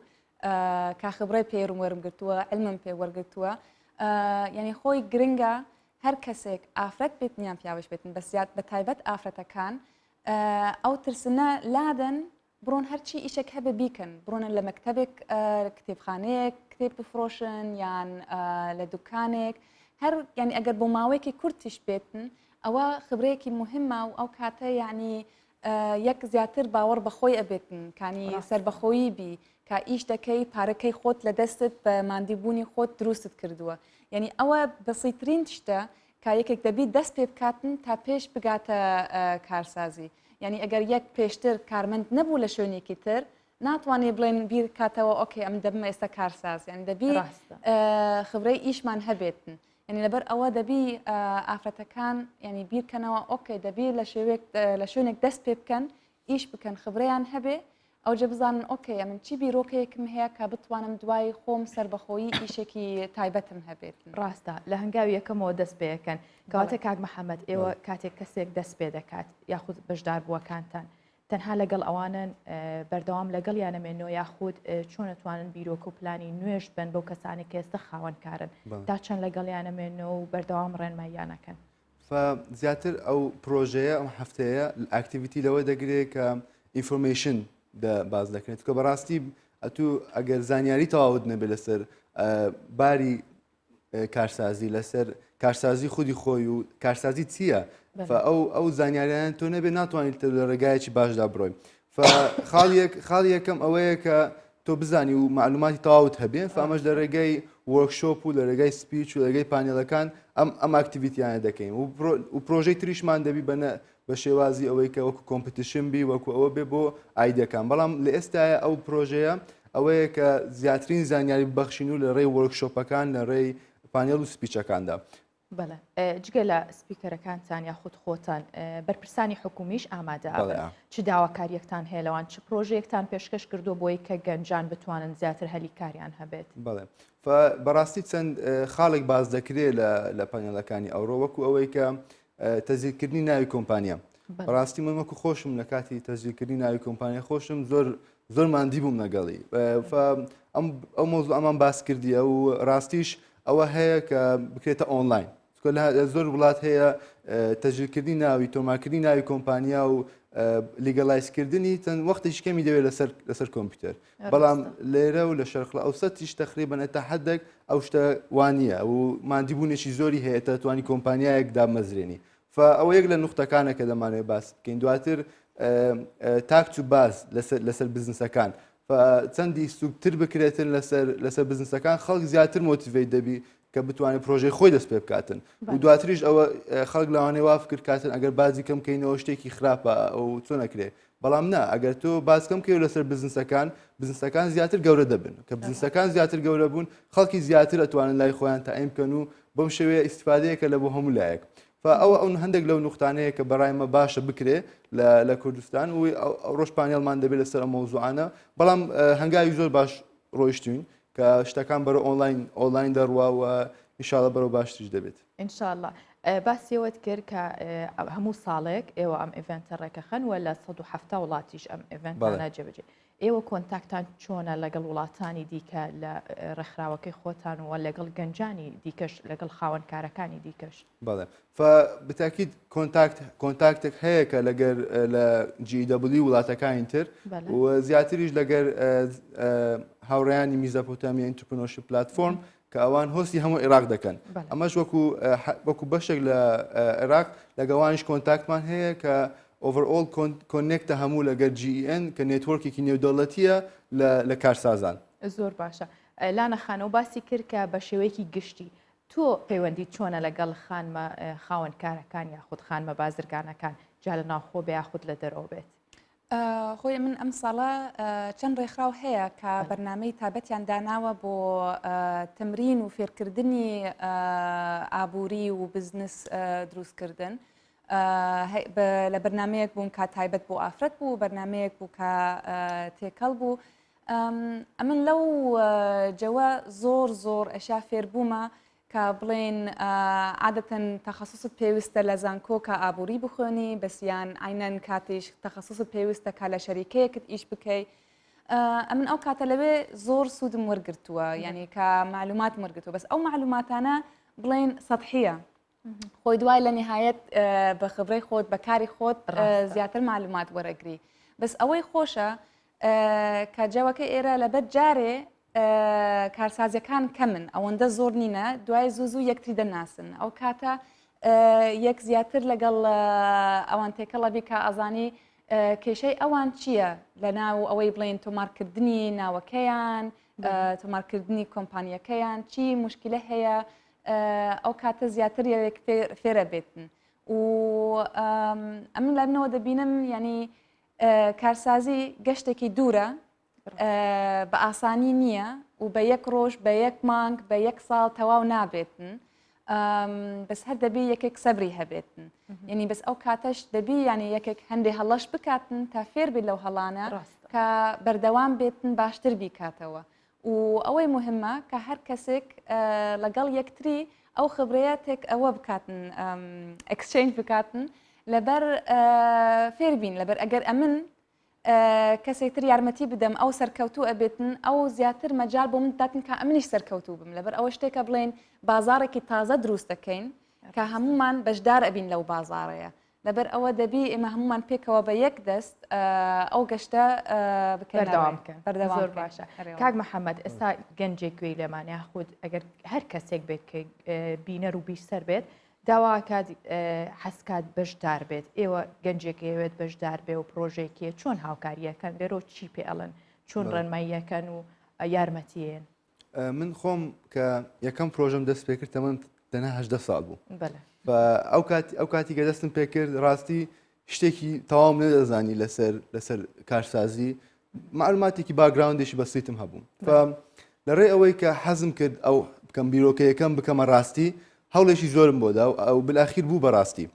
کا خبرەی پێرم وەرم گرتووە علمم پێ وەرگتووە یعنی خۆی گرنگە هەر کەسێک ئافرەت بێت یان پیاوش بێتن بە زیاد بە تایبەت ئافرەتەکان ئەو ترسنە لادەن بڕۆن هەرچی ئیشێک هەبێ بیکەن، بڕۆنە لە مەکتەبێک کتێبخانەیەک کتێب بفرۆشن یان لە دوکانێک هەر یعنی ئەگەر بۆ ماوەیەکی کورتیش بێتن ئەوە خبرەیەکی مهمە و ئەو کاتە یعنی یەک زیاتر باوەڕ بەخۆی ئەبێتن کانی سەربەخۆیی بی کە ئیش دەکەی پارەکەی خۆت لە دەستت بە مادیبوونی خۆت دروستت کردووە یعنی ئەوە بەسیترین شتە کە یەکێک دەبی دەست پێ بکاتن تا پێش بگاتە کارسازی یعنی ئەگەر یەک پێشتر کارمەند نەبوو لە شوێنێکی تر ناتوانێت بڵێن بیر کاتەوە okay ئەم دەبمە ئێستا کارساز یعنی دەبی خبرەی ئیشمان هەبێتن یعنی لەبەر ئەوە دەبی ئافرەتەکان یعنی بیرکەنەوە okay دەبی لە شێوێک لە شوێنێک دەست پێ بکەن ئیش بکەن خبرەیان هەبێ ئەوجە بزانن okay ئەمن چی بیرۆکەیەکم هەیە کە بتوانم دوای خۆم سەربەخۆیی ئیشێکی تایبەتم هەبێت. ڕاستە لە هەنگاوی یەکەمەوە دەست پێەکەن کەواتە کاک محەممەد ئێوە کاتێک کەسێک دەست پێ دەکات یاخود بەشداربووەکانتان تەنها لەگەڵ ئەوانن بەردەوام لەگەڵ یانەمێنەوە یاخود چۆن ئەتوانن بیرۆکە و پلانی نوێش بن بەو کەسانی کە ئێستا خاوەنکارن تا چەند لەگەڵ یانەمێنەوە و بەردەوام ڕێنماییانەکەن. زیاتر ئەو پرۆژەیە ئەم هەفتەیە activity لەوە دەگرێت کە information باز دەکرێت کە بەڕاستی ئەتوو ئەگەر زانیاری تەواوت نەبێت لەسەر باری کارسازی لەسەر کارسازی خودی خۆی و کارسازی چییە ئەو ئەو زانیاریان تۆ نەبێت ناتوانیت لە ڕێگایەکی باشدا بڕۆین خاڵی یەکەم ئەوەیە کە تۆ بزانی و معلوماتی تەواوت هەبێ فامەش لە ڕێگەی workshop و لە ڕێگای speech و ڕێگەی پانێلەکان ئەم ئەم activity یانە دەکەین و پرۆژەی تریشمان دەبی بەنە بە شێوازی ئەوەی کە وەکو competition بی وەکو ئەوە بێ بۆ idea کان بەڵام لە ئێستاە ئەو پرۆژەیە ئەوەیە کە زیاترین زانیاری ببەخشین و لە ڕێی workshop ەکان لە ڕێی پانێل و speech ەکاندا بەڵێ جگە لە speaker ەکانتان یاخود خۆتان بەرپرسانی حکومیش ئامادە چ داواکاریەکتان هەیە لەوان چ پرۆژەیەکتان پێشکەش کردو بۆی کە گەنجان بتوانن زیاتر هەلی کاریان هەبێت؟ بەڵێ بەڕاستی چەند خاڵێک باز دەکرێت لە پانێڵەکانی ئەوڕۆ وەکو ئەوەی کە تەزیرکردنی ناوی کۆمپانیا بەڕاستی من وەکو خۆشم لە کاتی تەزیرکردنی ناوی کۆمپانیا خۆشم زۆر زۆر ماندی بووم لەگەڵی ئەم ئەو مۆزوع ئەمان باس کردیە و ڕاستیش ئەوە هەیە کە بکرێتە ئۆنلاین لە زۆر وڵات هەیە تەژیرکردنی ناوی تۆمارکردنی ناوی کۆمپانیا و legalize کردنی چەند وەختێکی کەمی دەوێت لەسەر لەسەر کۆمپیوتەر بەڵام لێرە و لە شەرق ئەوسەتیش تقریبا تا حدێک ئەو شتە وانە و مادیبوونێکی زۆری هەیە تا توانی کۆمپانیایەک دامەزرێنی فە ئەوە یەک لە نوختەکانە کە دەمانەوێت باس بکەین دواتر tax و باس لەسەر لەسەر بزنسەکان چەندی سوکتر بکرێتن لەسەر لەسەر بزنسەکان خەڵک زیاتر motivate دەبی کە بتوانێت پرۆژەی خۆی دەست پێ بکاتن و دواتریش ئەوە خەڵک لەوانەیە وا فکر کاتن ئەگەر باجی کەم کەینەوە شتێکی خراپە ئەو چۆن ئەکرێ بەڵام نا ئەگەر تۆ باج کەم کەی لەسەر بزنسەکان بزنسەکان زیاتر گەورە دەبن کە بزنسەکان زیاتر گەورە بوون خەڵکی زیاتر ئەتوانن لای خۆیان تایم بکەن و بەم شێوەیە ئیسیفادەیەکە لە بۆ هەموو لایەک ئەوە ئەو هەندێک لەو نوختانەیە کە بەڕایمە باشە بکرێ لە کوردستان و ڕۆژ پانێڵمان دەبێت لەسەر ئەم مەوزوعانە بەڵام هەنگاوی زۆر باش ڕۆیشتوین کە شتەکان بەرەو ئۆنلاین ئۆنلاین دەڕوا و ئینشاءاللە بەرەو باشتریش دەبێت. ئینشاءاللە. باسی ئەوەت کرد کە هەموو ساڵێک ئێوە ئەم event ە ڕێکەخەن و لە 170 وڵاتیش ئەم event انە جێبەجێ. ئێوە contact تان چۆنە لەگەڵ وڵاتانی دیکە لە ڕێکخراوەکەی خۆتان و لەگەڵ گەنجانی دیکەش لەگەڵ خاوەنکارەکانی دیکەش؟ بەڵێ فبتاکید contact contact ێک هەیە کە لەگەر لە GEW وڵاتەکانی تر و زیاتریش لەگەر هاوڕێیانی میزەپۆتامیا Entrepreneurship Platform کە ئەوان host ی هەموو عێراق دەکەن ئەمەش وەکو وەکو بەشێک لە عێراق لەگەوانیش contact مان هەیە کە overall connect ە هەموو لەگەر GEN کە network ێکی نێودەوڵەتیە لە کارسازان. زۆر باشە لانە خانەوە باسی کرد کە بە شێوەیەکی گشتی تۆ پەیوەندیت چۆنە لەگەڵ خانمە خاوەن کارەکان یاخود خانمە بازرگانەکان جا لە ناوخۆ بێ یاخود لە دەرەوە بێت؟ خۆی من ئەم ساڵە چەند ڕێکخراو هەیە کە بەرنمەی تابەتیان داناوە بۆ تمرین و فێرکردنی ئابووری و بزنس دروستکردن لە بەرنمەیەک بووم کە تایبەت بۆ ئافرەت بوو بەرنمەیەک بوو کە تێکەڵ بوو ئەمن لەو جەوە زۆر زۆر ئەشیا فێربوومە کە بڵێن عادەتەن تەخەسوست پێویستە لە زانکۆ کە ئابووری بخوێنی بەس یان عینەن کاتیش تەخەسوست پێویستە کە لە شەریکەیەکت ئیش بکەی ئەمن ئەو کاتە لەوێ زۆر سوودم وەرگرتووە یعنی کە معلوماتم وەرگرتووە بەس ئەو معلوماتانە بڵێن سەحیە خۆی دوای لە نهایەت بە خبرەی خۆت بە کاری خۆت زیاتر معلومات وەرەگری بەس ئەوەی خۆشە کە جەوەکە ئێرە لەبەر جارێ کارسازیەکان کەمن ئەوەندە زۆر نینە دوای زوو زوو یەکتری دەناسن ئەو کاتە یەک زیاتر لەگەڵ ئەوان تێکەڵەبی کە ئازانی کێشەی ئەوان چییە لە ناو ئەوەی بڵێن تۆمارکردنی ناوەکەیان تۆمارکردنی کۆمپانیەکەیان چی مشکلە هەیە ئەو کاتە زیاتر یەک فێرە بێتن و ئەمن لای منەوە دەبینم ینی کارسازی گەشتێکی دوورە بە ئاسانی نییە و بە یەک ڕۆژ بە یەک مانگ بە یەک ساڵ تەواو نابێتن بەس هەر دەبی یەکێک سەبری هەبێتن یعنی بەس ئەو کاتەش دەبی ینی یەکێک هەندێ هەڵەش بکاتن تا فێر بێت لەو هەڵانە کە بەردەوام بێتن باشتر بیکاتەوە و ئەوەی موهمە کە هەر کەسێک لەگەڵ یەکتری ئەو خبرەیە تێک ئەوە بکاتن exchange بکاتن لەبەر فێربین لەبەر ئەگەر ئەمن کەسێک تر یارمەتی بدەم ئەو سەرکەوتوو ئەبێتن ئەو زیاتر مەجال بۆ من داتن کە ئەمنیش سەرکەوتوو بم لەبەر ئەوە شتێکە بڵێن بازارێکی تازە دروست دەکەین کە هەمومان بەشدار ئەبین لەو بازارەیە لەبەر ئەوە دەبی ئێمە هەمومان پێکەوە بە یەک دەست ئەو گەشتە بەردەوام بکەن. زۆر باشە کاک محەممەد ئێستا گەنجێک گوێی لێمان یاخود ئەگەر هەر کەسێک بێت کە بینەر و بیسەر بێت داواکات حەزکات بەشدار بێت ئێوە گەنجێک ئەوێت بەشدار بێ و پرۆژێکیە چۆن هاوکاریەکەن لێرۆ چی پێ ئەڵێن چۆن ڕێنماییەکەن و یارمەتیێن من خۆم کە یەکەم پرۆژەم دەست پێکرد تەمەن تەنها هەدە ساڵ بوو ئەو کات ئەو کاتی کە دەستم پێکرد ڕاستی شتێکی تەواوم نەدەزانی لەسەر لەسەر کارسازی معلوماتێکی background ێکی بەسیتم هەبوو لە ڕێ ئەوەی کە حەزم کرد ئەو بکەم بیرۆکەیەکەم بکەمە ڕاستی هەوڵێکی زۆرم بۆدا و ئەو بالاخیر بوو بەڕاستی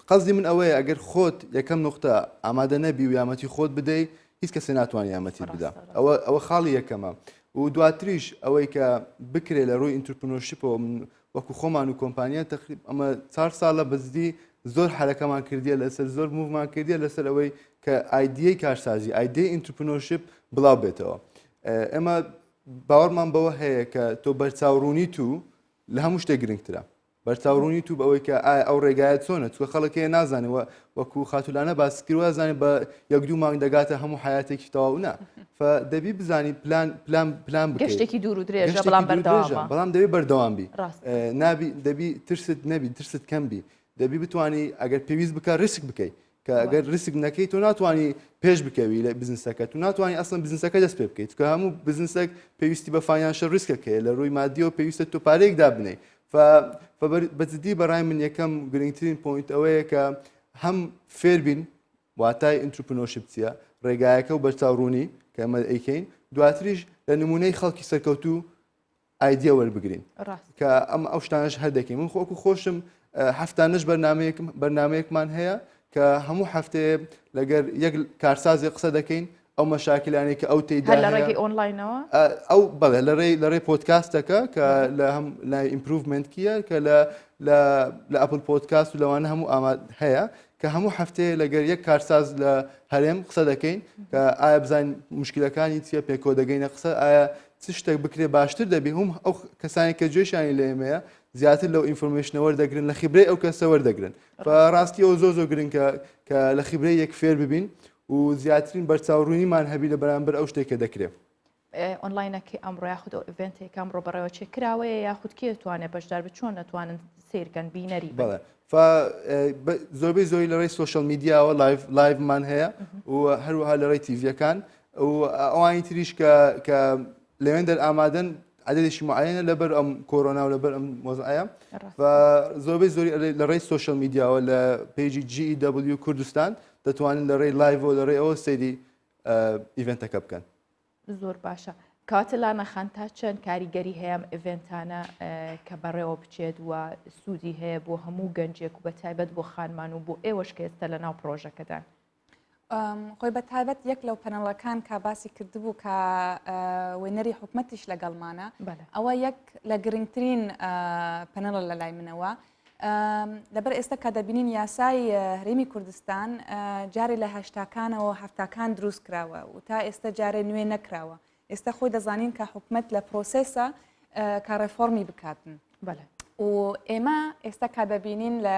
قەزی من ئەوەیە ئەگەر خۆت یەکەم نقطە ئامادە نەبی و یامەتی خۆت بدەیت هیچ کەسێ ناتوانێت یارمەتیت بدا ئەوە ئەوە خاڵی یەکەمە و دواتریش ئەوەی کە بکرێت لە ڕووی entrepreneurship ەوە من وەکو خۆمان و کۆمپانیا تقریب ئەمە چار ساڵە بەجدی زۆر حرەکەمان کردیە لەسەر زۆر move مان کردیە لەسەر ئەوەی کە ئایدیای کارسازی ئایدیای entrepreneurship بڵاو بێتەوە ئێمە باوەڕمان بەوە هەیە کە تۆ بەرچاوڕوونی تو لە هەموو شتێک گرنگترە. بەرچاوڕوونی تو بەوەی کە ئایا ئەو ڕێگایە چۆنە چونکە خەڵک هەیە نازانێ وە وەکو خاتولانە باس کرد وازانێ بە یەک دوو مانگ دەگاتە هەموو حیاتێکی تەواو نا دەبی بزانی پلان پلان پلان بکەیت گەشتێکی دوور و درێژە بەڵام بەردەوامە بەڵام دەبی بەردەوام بی نابی دەبی ترست نەبی ترست کەم بی دەبی بتانی ئەگەر پێویست بکە ریسک بکەیت کە ئەگەر ریسک نەکەی تۆ ناتوانانی پێش بکەوی لە بزنسەکە تو ناتوانانی ئەسڵەن بزنسەکە دەست پێ بکەیت کە هەموو بزنسێک پێویستی بە financial risk ەکەیە لە ڕووی مادیەوە پێویستە تۆ پارەیەک دابنێی بەجددی بەڕای من یەکەم گرنگترین point ئەوەیە کە هەم فێربین واتای entrepreneurship چییە ڕێگایەکە و بەرچاوڕوونی کە ئەمە ئەیکەین دواتریش لە نمونەی خەڵکی سەرکەوتوو ئایدیا وەربگرین کە ئەم ئەو شتانش هەر دەکەین من خۆکو خۆشم هەفتانش بەرنمەیەکم بەرنمەیەکمان هەیە کە هەموو هەفتەیە لەگەر یەک کارسازی قسە دەکەین ئەو مەشاکلانەی کە ئەو تێیدا لە ڕێگەی ئۆنلاینەوە ئەو بەڵێ لە ڕێی لە ڕێی پۆدکاستەکە کە لە هەم لای Improvement کیە کە لە لە لە Apple Podcast و لەوانە هەموو ئاماد هەیە کە هەموو هەفتەیە لەگەر یەک کارساز لە هەرێم قسە دەکەین کە ئایا بزانین مشکلەکانی چییە پێکەوە دەگەینە قسە ئایا چ شتێک بکرێ باشتر دەبی هەم ئەو کەسانی کە گوێشانی لە ئێمەیە زیاتر لەو information ە وەردەگرن لە خیبرەی ئەو کەسە وەردەگرن ڕاستی ئەو زۆر زۆر گرنگە کە لە خیبرەی یەک فێر ببین و زیاترین بەرچاوڕوونیمان هەبی لە بەرامبەر ئەو شتێک کە دەکرێت. ئۆنلاینەکەی ئەمڕۆ یاخود ئەو event ێک ئەمڕۆ بەڕێوە چێ کراوەیە یاخود کێ توانێت بەشدار بێت چۆن نەتوانن سیرکەن بینەری بەڵێ زۆربەی زۆری لە ڕێی social media وە live live مان هەیە و هەروەها لە ڕێی تیڤیەکان و ئەوانی تریش کە کە لەوێندەر ئامادەن عددێکی معینە لەبەر ئەم کۆرۆنا و لەبەر ئەم وەزعەیە زۆربەی زۆری لە ڕێی social media وە لە page ی GEW کوردستان دەتوانن لە ڕێی live ەوە لە ڕێی ئەوە سەیری event ەکە بکەن. زۆر باشە کەواتە لانە خان تا چەند کاریگەری هەیە ئەم event انە کە بەڕێوە بچێت و سوودی هەیە بۆ هەموو گەنجێک و بە تایبەت بۆ خانمان و بۆ ئێوەش کە ئێستا لە ناو پرۆژەکەدان؟ خۆی بە تایبەت یەک لەو پەنەڵەکان کە باسی کردبوو کە وێنەری حکومەتیش لەگەڵمانە ئەوە یەک لە گرنگترین پەنەڵە لە لای منەوە لەبەر ئێستا کە دەبینین یاسای هەرێمی کوردستان جارێ لە هەشتاکانەوە هەفتاکان دروست کراوە و تا ئێستا جارێ نوێ نەکراوە ئێستا خۆی دەزانین کە حکومت لە process ە کە ڕێفۆرمی بکاتن و ئێمە ئێستا کە دەبینین لە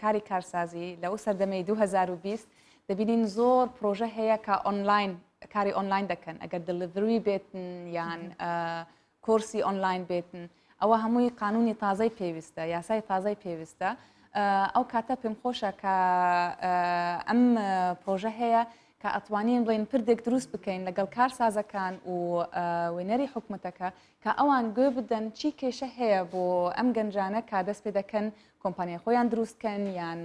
کاری کارسازی لە ئەو سەردەمەی 2020 دەبینین زۆر پرۆژە هەیە کە ئۆنلاین کاری ئۆنلاین دەکەن ئەگەر delivery بێتن یان کۆرسی ئۆنلاین بێتن ئەوە هەمووی قانونی تازەی پێویستە یاسای تازەی پێویستە ئەو کاتە پێم خۆشە کە ئەم پرۆژە هەیە کە ئەتوانین بڵین پردێک دروست بکەین لەگەڵ کارسازەکان و وێنەری حکومەتەکە کە ئەوان گوێ بدەن چی کێشە هەیە بۆ ئەم گەنجانە کە دەست پێ دەکەن کۆمپانیای خۆیان دروستکەن یان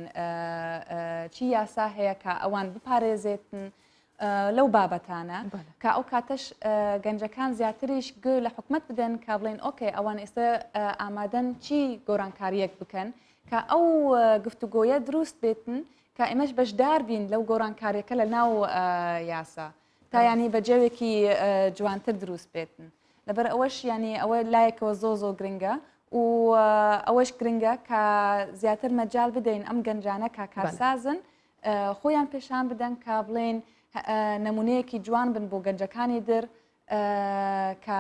چی یاسا هەیە کە ئەوان بپارێزێتن لەو بابەتانە کە ئەو کاتەش گەنجەکان زیاتریش گوێ لە حکومت بدەن کە بڵێن okay ئەوان ئێستا ئامادەن چی گۆرانکاریەک بکەن کە ئەو گفتوگۆیە دروست بێتن کە ئێمەش بەشدار بین لەو گۆرانکاریەکە لە ناو یاسا تا ینی بە جەوێکی جوانتر دروست بێتن لەبەر ئەوەش ینی ئەوە لایەکەوە زۆ زۆر گرنگە و ئەوەش گرنگە کە زیاتر مەجال بدەین ئەم گەنجانە کە کارسازن خۆیان پێشان بدەن کە بڵێن نمونەیەکی جوان بن بۆ گەنجەکانی در کە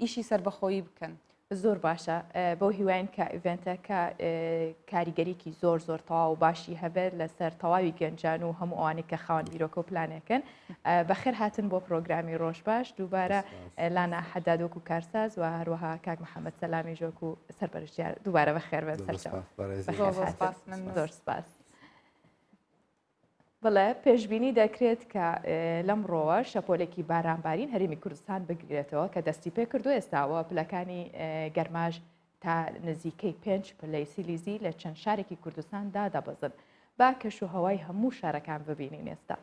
ئیشی سەربەخۆیی بکەن. زۆر باشە بەو هیواین کە event ەکە کاریگەریکی زۆر زۆر تەواو باشی هەبێت لەسەر تەواوی گەنجان و هەموو ئەوانەی کە خاوەن بیرۆکە و پلانێکن بەخێر هاتن بۆ پرۆگرامی ڕۆژ باش دووبارە لانا حەداد وەکو کارساز و هەروەها کاک محەممەد سەلامی ژۆک و سەرپەرشتیار دووبارە بەخێر بێن سەرچاو زۆر سپاس. بڵێ پێشبینی دەکرێت کە لەمڕۆوە شەپۆلێکی بارانبارین هەرێمی کوردستان بگرێتەوە کە دەستی پێ کردو ئێستاوە پلەکانی گەرماش تا نزیکەی پێنج پلەی سیلیزی لە چەند شارێکی کوردستان دادەبەزن با کەش و هەوای هەموو شارەکان ببینین ئێستا.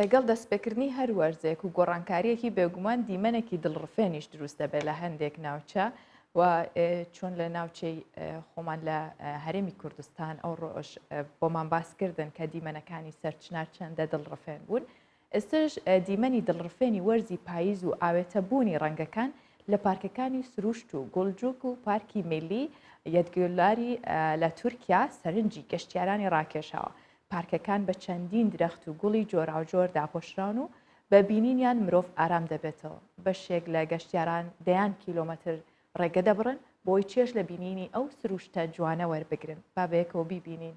لەگەڵ دەستپێکردنی هەر وەرزێک و گۆڕانکاریەکی بێگومان دیمەنێکی دڵڕفێنیش دروست دەبێت لە هەندێک ناوچە و چۆن لە ناوچەی خۆمان لە هەرێمی کوردستان ئەو ڕۆژ بۆمان باس کردن کە دیمەنەکانی سەرچنار چەندە دڵڕفێن بوون ئێستش دیمەنی دڵڕفێنی وەرزی پاییز و ئاوێتە بوونی ڕەنگەکان لە پارکەکانی سروشت و گوڵجوک و پارکی میلی یەدگولاری لە تورکیا سەرنجی گەشتیارانی ڕاکێشاوە. پارکەکان بە چەندین درەخت و گوڵی جۆراوجۆر داپۆشراون و بە بینینیان مرۆڤ ئارام دەبێتەوە. بەشێک لە گەشتیاران دەیان کیلۆمەتر ڕێگە دەبڕن بۆی چێژ لە بینینی ئەو سروشتە جوانە وەربگرن. با بەیەکەوە بیبینین.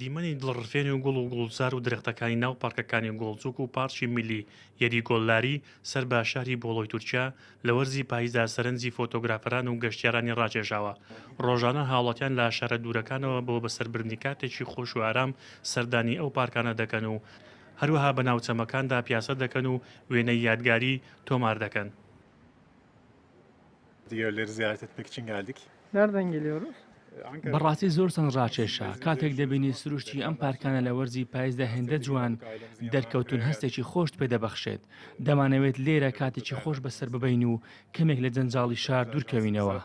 دیمەنی دڵڕفێن و گوڵ و گوڵزار و درەختەکانی ناو پارکەکانی گۆڵجوک و پارکی میللی یەدیگۆللاری سەر بە شاری بۆڵۆی تورکیا لە وەرزی پاییزدا سەرنجی فۆتۆگرافەران و گەشتیارانی ڕاکێشاوە. ڕۆژانە هاوڵاتیان لە شارە دوورەکانەوە بۆ بەسەربردنی کاتێکی خۆش و ئارام سەردانی ئەو پارکانە دەکەن و هەروەها بە ناو چەمەکاندا پیاسە دەکەن و وێنەی یادگاری تۆمار دەکەن. بەڕاستی زۆر سەرنجڕاکێشە کاتێک دەبینی سروشتی ئەم پارکانە لە وەرزی پایزدا هێندە جوان دەرکەوتون هەستێکی خۆشت پێ دەبەخشێت دەمانەوێت لێرە کاتێکی خۆش بەسەر ببەین و کەمێک لە جەنجاڵی شار دوورکەوینەوە.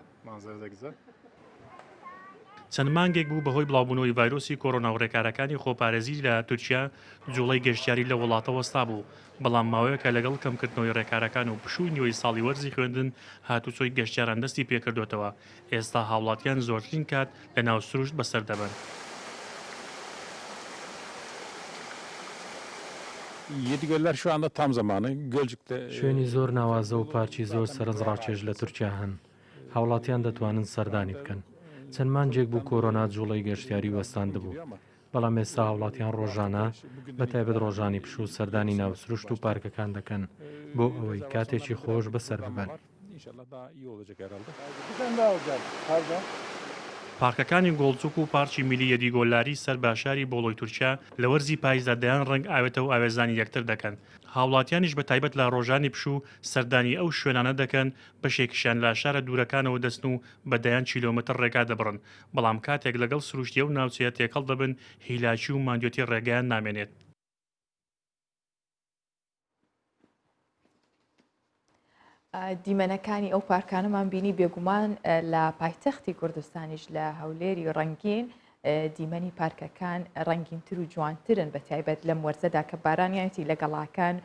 چەند مانگێک بوو بەهۆی بڵاوبوونەوەی ڤایرۆسی کۆرۆنا و رێکارەکانی خۆپارێزی لە تورکیا جوڵەی گەشتیاری لەو وڵاتە وەستابوو، بەڵام ماوەیەکە لەگەڵ کەمکردنەوەی رێکارەکان و پشووی نیوەی ساڵی وەرزی خوێندن هاتوچۆی گەشتیاران دەستی پێکردۆتەوە، ئێستا هاوڵاتیان زۆرترین کات لەناو سروشت بەسەر دەبەن. شوێنی زۆر ناوازە و پارکی زۆر سەرنجڕاکێش لە تورکیا هەن، هاوڵاتیان دەتوانن سەردانی بکەن. چەند مانگێک بوو کۆرۆنا جوڵەی گەشتیاری وەستاندبوو، بەڵام ئێستا هاوڵاتیان ڕۆژانە، بە تایبەت ڕۆژانی پشوو سەردانی ناو سروشت و پارکەکان دەکەن بۆ ئەوەی کاتێکی خۆش بەسەر ببەن. پارکەکانی گۆڵجوک و پارکی میلی یەدیگۆلاری سەر بە شاری بۆڵۆی تورکیا لە وەرزی پایزدا دەیان ڕەنگ ئاوێتە و ئاوێزانی یەکتر دەکەن. هاوڵاتیانیش بە تایبەت لە ڕۆژانی پشوو سەردانی ئەو شوێنانە دەکەن، بەشێکیشیان لە شارە دوورەکانەوە دەچن و بە دەیان کیلۆمەتر ڕێگا دەبڕن، بەڵام کاتێک لەگەڵ سروشتی ئەو ناوچەیە تێکەڵ دەبن، هیلاکی و ماندوێتی ڕێگایان نامێنێت. دیمەنەکانی ئەو پارکانەمان بینی بێگومان لە پایتەختی کوردستانیش لە هەولێری ڕەنگین دیمەنی پارکەکان ڕەنگینتر و جوانترن بە تایبەت لەم وەرزەدا کە بارانیانەتی لە گەڵاکان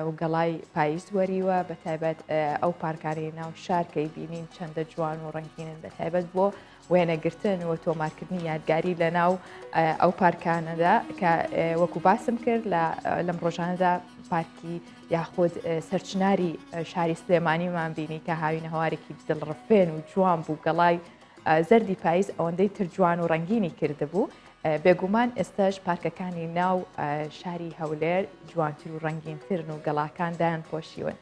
و گەڵای پاییز وەریوە بە تایبەت ئەو پارکانەی ناو شار کەی بینین چەندە جوان و ڕەنگینن بە تایبەت بۆ وێنەگرتن و تۆمارکردنی یادگاری لە ناو ئەو پارکانەدا کە وەکو باسم کرد لە لەم ڕۆژانەدا پارکی یاخود سەرچناری شاری سلێمانیمان بینی کە هاوینە هەوارێکی دڵڕفێن و جوان بوو گەڵای زەردی پاییز ئەوەندەی تر جوان و ڕەنگینی کردبوو بێگومان ئێستاش پارکەکانی ناو شاری هەولێر جوانتر و ڕەنگینترن و گەڵاکان دایان پۆشیون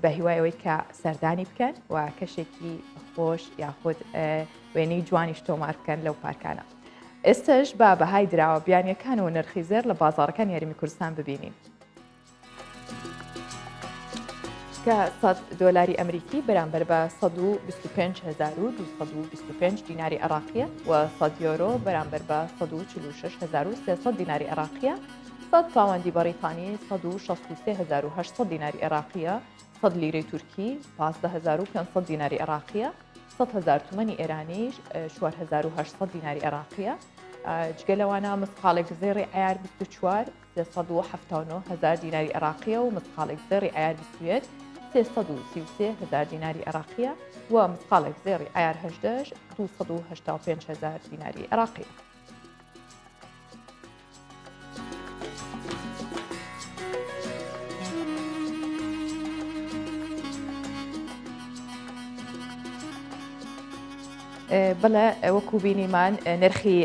بە هیوای ئەوەی کە سەردانی بکەن و کەشێکی خۆش یاخود وێنەی جوانیش تۆمار بکەن لەو پارکانە. ئێستش با بەهای دراوە بیانیەکان و نرخی زێر لە بازاڕەکانی هەرێمی کوردستان ببینین. کە 100 دۆلاری ئەمریکی بەرامبەر بە 125225 دیناری عراقیە و 100 یۆرۆ بەرامبەر بە 146300 دیناری عراقیە 100 پاوەندی بەڕیتانی 163800 دیناری عێراقیە 100 لیرەی تورکی 15500 دیناری عێراقیە 100 هزار تومەنی ئێرانیش 4800 دیناری عێراقیە جگە لەوانە مسقاڵێک زێڕی عیار 24 379 هەزار دیناری عێراقیە و مسقاڵێک زێڕی عیار 21 333 هەزار دیناری عێراقیە و مسقاڵێک زێڕی عیار 18 285 هەزار دیناری عێراقیە. بەڵێ وەکو بینیمان نرخی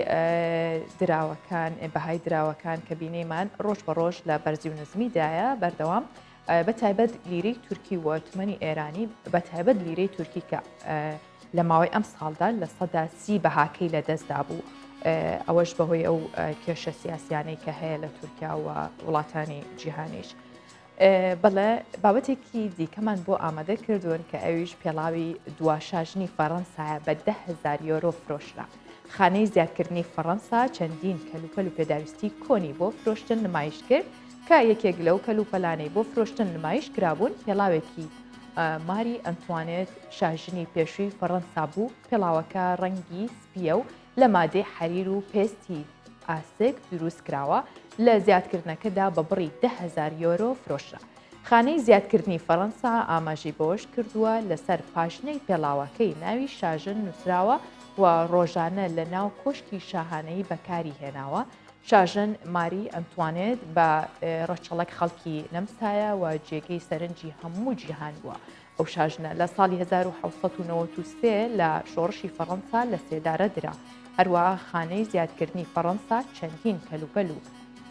دراوەکان بەهای دراوەکان کە بینیمان ڕۆژ بە ڕۆژ لە بەرزی و نزمیدایە بەردەوام بە تایبەت لیرەی تورکی و تمەنی ئێرانی بە تایبەت لیرەی تورکی کە لە ماوەی ئەم ساڵدا 30% بەهاکەی لە دەستدا بوو ئەوەش بەهۆی ئەو کێشە سیاسیانەی کە هەیە لە تورکیا و وڵاتانی جیهانیش. بەڵێ بابەتێکی دیکەمان بۆ ئامادە کردوون کە ئەویش پێڵاوی دوا شاژنی فەڕەنسایە بە 10هزار یۆرۆ فرۆشرا. خانەی زیادکردنی فەڕەنسا چەندین کەلوپەل و پێداویستی کۆنی بۆ فرۆشتن نمایش کرد کە یەکێک لەو کەلوپەلانەی بۆ فرۆشتن نمایش کرابوون پێڵاوێکی ماری ئەنتوانێت شاژنی پێشووی فەڕەنسا بوو، پێڵاوەکە ڕەنگی سپییە و لە مادەی حەریر و پێستی ئاسک دروست کراوە، لە زیادکردنەکەدا بە بڕی 10,000 یۆرۆ فرۆشرا. خانەی زیادکردنی فەرەنسا ئاماژەی بەوەشکردووە، لەسەر پاشنەی پێڵاوەکەی ناوی شاژن نووسراوە و ڕۆژانە لە ناو کۆشکی شاهانەیی بەکاری هێناوە. شاژن ماری ئەنتوانێت بە ڕەچەڵەک خەڵکی نەمسایە و جێگەی سەرنجی هەموو جیهان بووە. ئەو شاژنە لە ساڵی 1793 لە شۆڕشی فەڕەنسا لە سێدارە درا. هەروەها خانەی زیادکردنی فەڕەنسا چەندین کەلوپەل و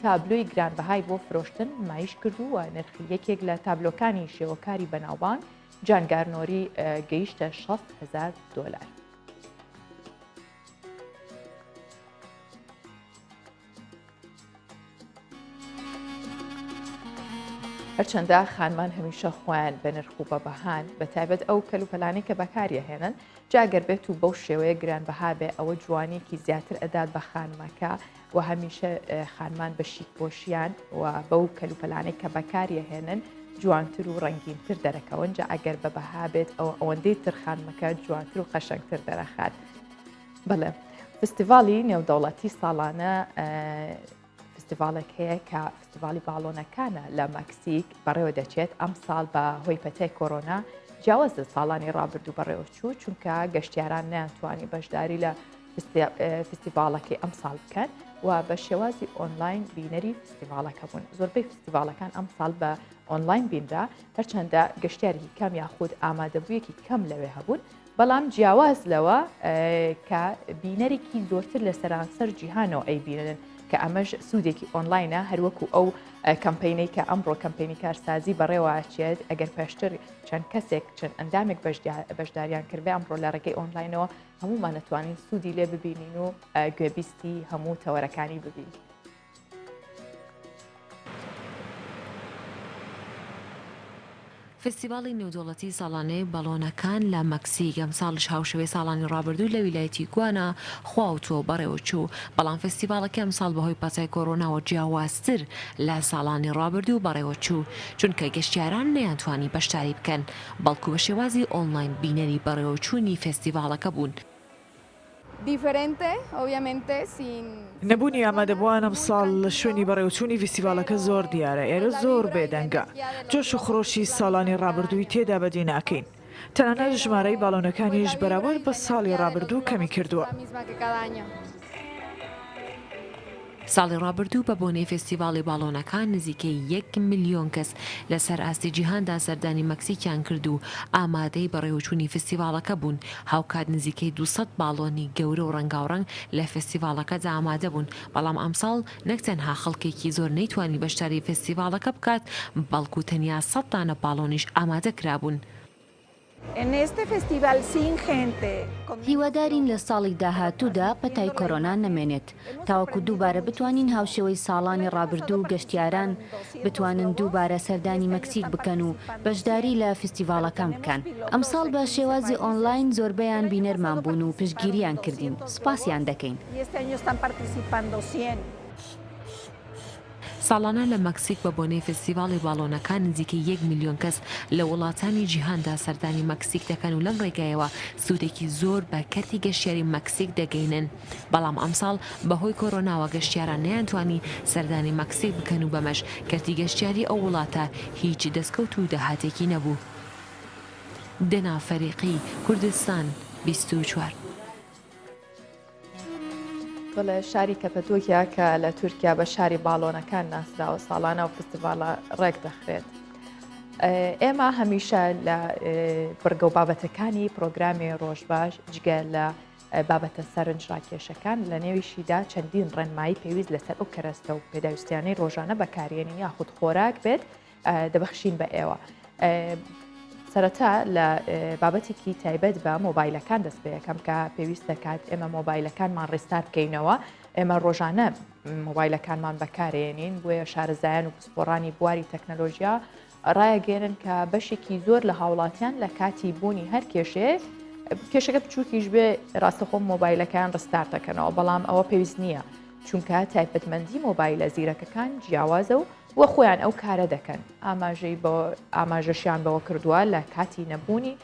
تابلۆی گرانبەهای بۆ فرۆشتن نمایش کرد و نرخی یەکێک لە تابلۆکانی شێوەکاری بەناوبانگ جان گارنۆری گەیشتە 60 هەزار دۆلار. هەرچەندە خانمان هەمیشە خۆیان بە نرخ و بە بەهان بە تایبەت ئەو کەلوپەلانەی کە بەکاریەهێنن جا گەر بێت و بەو شێوەیە گران بەها بێ ئەوە جوانیەکی زیاتر ئەدات بە خانمەکە و هەمیشە خانمان بە شیک پۆشیان و بەو کەلوپەلانەی کە بەکاریەهێنن جوانتر و ڕەنگینتر دەرەکەون جا ئەگەر بە بەها بێت ئەوە ئەوەندەی تر خانمەکە جوانتر و قەشەنگتر دەرەخات. بەڵێ فستیڤاڵی نێودەوڵەتی ساڵانە فستیڤاڵێک هەیە کە فستیڤاڵی باڵۆنەکانە لە مەکسیک بەڕێوە دەچێت ئەم ساڵ بە هۆی پەتای کۆرۆنا جیاواز لە ساڵانی ڕابردوو بەڕێوە چوو چونکە گەشتیاران نەیانتوانی بەشداری لە فستیڤاڵەکەی ئەم ساڵ بکەن و بە شێوازی ئۆنلاین بینەری فستیڤاڵەکە بوون زۆربەی فستیڤاڵەکان ئەم ساڵ بە ئۆنلاین بینرا هەرچەندە گەشتیارێکی کەم یاخود ئامادەبوویەکی کەم لەوێ هەبوون بەڵام جیاواز لەوە کە بینەرێکی زۆرتر لە سەرانسەر جیهانەوە ئەیبینن کە ئەمەش سوودێکی ئۆنلاینە هەروەکو ئەو کەمپینەی کە ئەمڕۆ کەمپینی کارسازی بەڕێوەچێت ئەگەر پێشتر چەند کەسێک چەند ئەندامێک بەشداریان کردێ ئەمڕۆ لە ڕێگەی ئۆنلاینەوە هەموومان ئەتوانین سوودی لێ ببینین و گوێبیستی هەموو تەوەرەکانی ببین. فستیڤاڵی نێودەوڵەتی ساڵانەی باڵۆنەکان لە مەکسیک ئەمساڵیش هاوشێوەی ساڵانی ڕابردوو لە ویلایەتی گوانا خواوتۆ بەڕێوەچوو، بەڵام فستیڤاڵەکەی ئەمساڵ بەهۆی پەتای کۆرۆناوە جیاوازتر لە ساڵانی ڕابردوو بەڕێوەچوو، چونکە گەشتیاران نەیانتوانی بەشداری بکەن، بەڵکو بە شێوازی ئۆنلاین بینەری بەڕێوەچوونی فستیڤاڵەکە بوون. نەبوونی ئامادەبووان ئەمساڵ لە شوێنی بەڕێوەچوونی ڤیستیڤاڵەکە زۆر دیارە، ئێرە زۆر بێدەنگە، جۆش و خرۆشی ساڵانی ڕابردووی تێدا بەدی ناکەین، تەنانەت ژمارەی باڵۆنەکانیش بەراورد بە ساڵی ڕابردوو کەمی کردووە. ساڵی ڕابردوو بە بۆنەی فێستیڤاڵی باڵۆنەکان نزیکەی یەک ملیۆن کەس لەسەر ئاستی جیهاندا سەردانی مەکسیکیان کرد و ئامادەی بەڕێوەچوونی فستیڤاڵەکە بوون، هاوکات نزیکەی 200 باڵۆنی گەورە و ڕەنگاوڕەنگ لە فێستیڤاڵەکەدا ئامادە بوون، بەڵام ئەمساڵ نەک تەنها خەڵکێکی زۆر نەیتوانی بەشداری فێستیڤاڵەکە بکات، بەڵکو تەنیا سەد دانە باڵۆنیش ئامادە کرابوون. هیوادارین لە ساڵی داهاتوودا پەتای کۆرۆنا نەمێنێت تاوەکو دووبارە بتوانین هاوشێوەی ساڵانی ڕابردوو گەشتیاران بتوانن دووبارە سەردانی مەکسیک بکەن و بەشداری لە فیستیڤاڵەکان بکەن. ئەمساڵ بە شێوازی ئۆنلاین زۆربەیان بینەرمان بوون و پشتگیریان کردین، سوپاسیان دەکەین. ساڵانە لە مەکسیک بە بۆنەی فێستیڤاڵی باڵۆنەکان نزیکەی یەک ملیۆن کەس لە وڵاتانی جیهاندا سەردانی مەکسیک دەکەن و لەم ڕێگایەوە سوودێکی زۆر بە کەرتی گەشتیاری مەکسیک دەگەینن بەڵام ئەمساڵ بەهۆی کۆرۆناوە گەشتیاران نەیانتوانی سەردانی مەکسیک بکەن و بەمەش کەرتی گەشتیاری ئەو وڵاتە هیچ دەستکەوت و داهاتێکی نەبوو. دەنا فەریقی، کوردستان، 24. بەڵێ شاری کەپەدۆکیا کە لە تورکیا بە شاری باڵۆنەکان ناسراوە ساڵانە و فستیڤاڵە ڕێک دەخرێت. ئێمە هەمیشە لە بڕگە و بابەتەکانی پرۆگرامی ڕۆژباش جگە لە بابەتە سەرنجڕاکێشەکان، لە نێویشیدا چەندین ڕێنمایی پێویست لەسەر ئەو کەرەستە و پێداویستیانەی ڕۆژانە بەکارێنین یاخود خۆراک بێت دەبەخشین بە ئێوە. سەرەتا لە بابەتێکی تایبەت بە مۆبایلەکان دەست پێەکەم کە پێویست دەکات ئێمە مۆبایلەکانمان restart بکەینەوە ئێمە ڕۆژانە مۆبایلەکانمان بەکارێنین بۆیە شارەزایان و پسپۆڕانی بواری تەکنەلۆژیا ڕایەگەێنن کە بەشێکی زۆر لە هاوڵاتیان لە کاتی بوونی هەر کێشەیەک کێشەکە بچووکیش بێ ڕاستەخۆ مۆبایلەکان restart دەکەنەوە بەڵام ئەوە پێویست نییە چونکە تایبەتمەندی مۆبایلە زیرەکەکان جیاوازە و وە خۆیان ئەو کارە دەکەن ئاماژەی بە ئاماژەشیان بەوە کردووە لە کاتی نەبوونی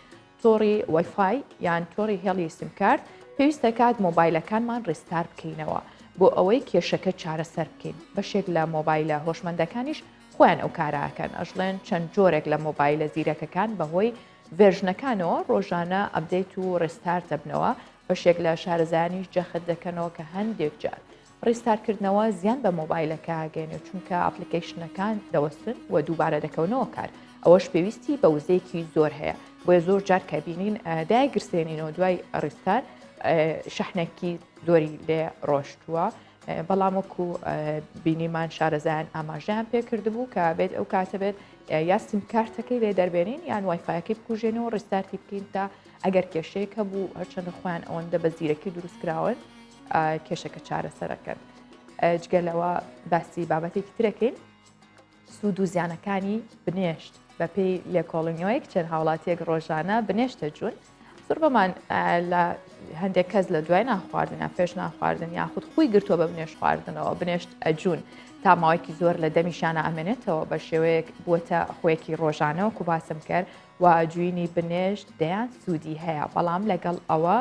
تۆڕی وایفای یان تۆڕی هێڵی سیمکارت پێویست دەکات مۆبایلەکانمان restart بکەینەوە بۆ ئەوەی کێشەکە چارەسەر بکەین بەشێک لە مۆبایلە هۆشمەندەکانیش خۆیان ئەو کارە ئەکەن ئەشڵێن چەند جۆرێک لە مۆبایلە زیرەکەکان بەهۆی version ەکانەوە ڕۆژانە update و restart دەبنەوە بەشێک لە شارەزایانیش جەخت دەکەنەوە کە هەندێک جار restart کردنەوە زیان بە مۆبایلەکە ئەگەیەنێت چونکە application ەکان دەوەستن و دووبارە دەکەونەوە کار ئەوەش پێویستی بە وزەیەکی زۆر هەیە بۆیە زۆر جار کە بینین دایگرسێنینەوە دوای restart شەحنێکی زۆری لێ ڕۆشتووە بەڵام وەکو بینیمان شارەزایان ئاماژەیان پێکردبوو کە بێت ئەو کاتە بێت یا سیم کارتەکەی لێ دەربێنین یان وایفاکەی بکوژێنەوە restart ی بکەین تا ئەگەر کێشەیەک هەبوو هەرچەندە خۆیان ئەوەندە بە زیرەکی دروست کراون کێشەکە چارەسەرەکەن جگە لەوە باسی بابەتێکی ترەکەین سوود و زیانەکانی بنێشت بەپێی لێکۆڵینەوەیەک چەند هاوڵاتیەک ڕۆژانە بنێشتە جوون زۆربەمان لە هەندێک کەس لە دوای نانخواردن یان پێش نانخواردن یاخود خۆی گرتووە بە بنێشت خواردنەوە بنێشت ئەجوون تا ماوەیەکی زۆر لە دەمیشانە ئەمێنێتەوە بە شێوەیەک بووەتە خۆیەکی ڕۆژانەوە کو باسم کرد و جوینی بنێشت دەیان سوودی هەیە بەڵام لەگەڵ ئەوە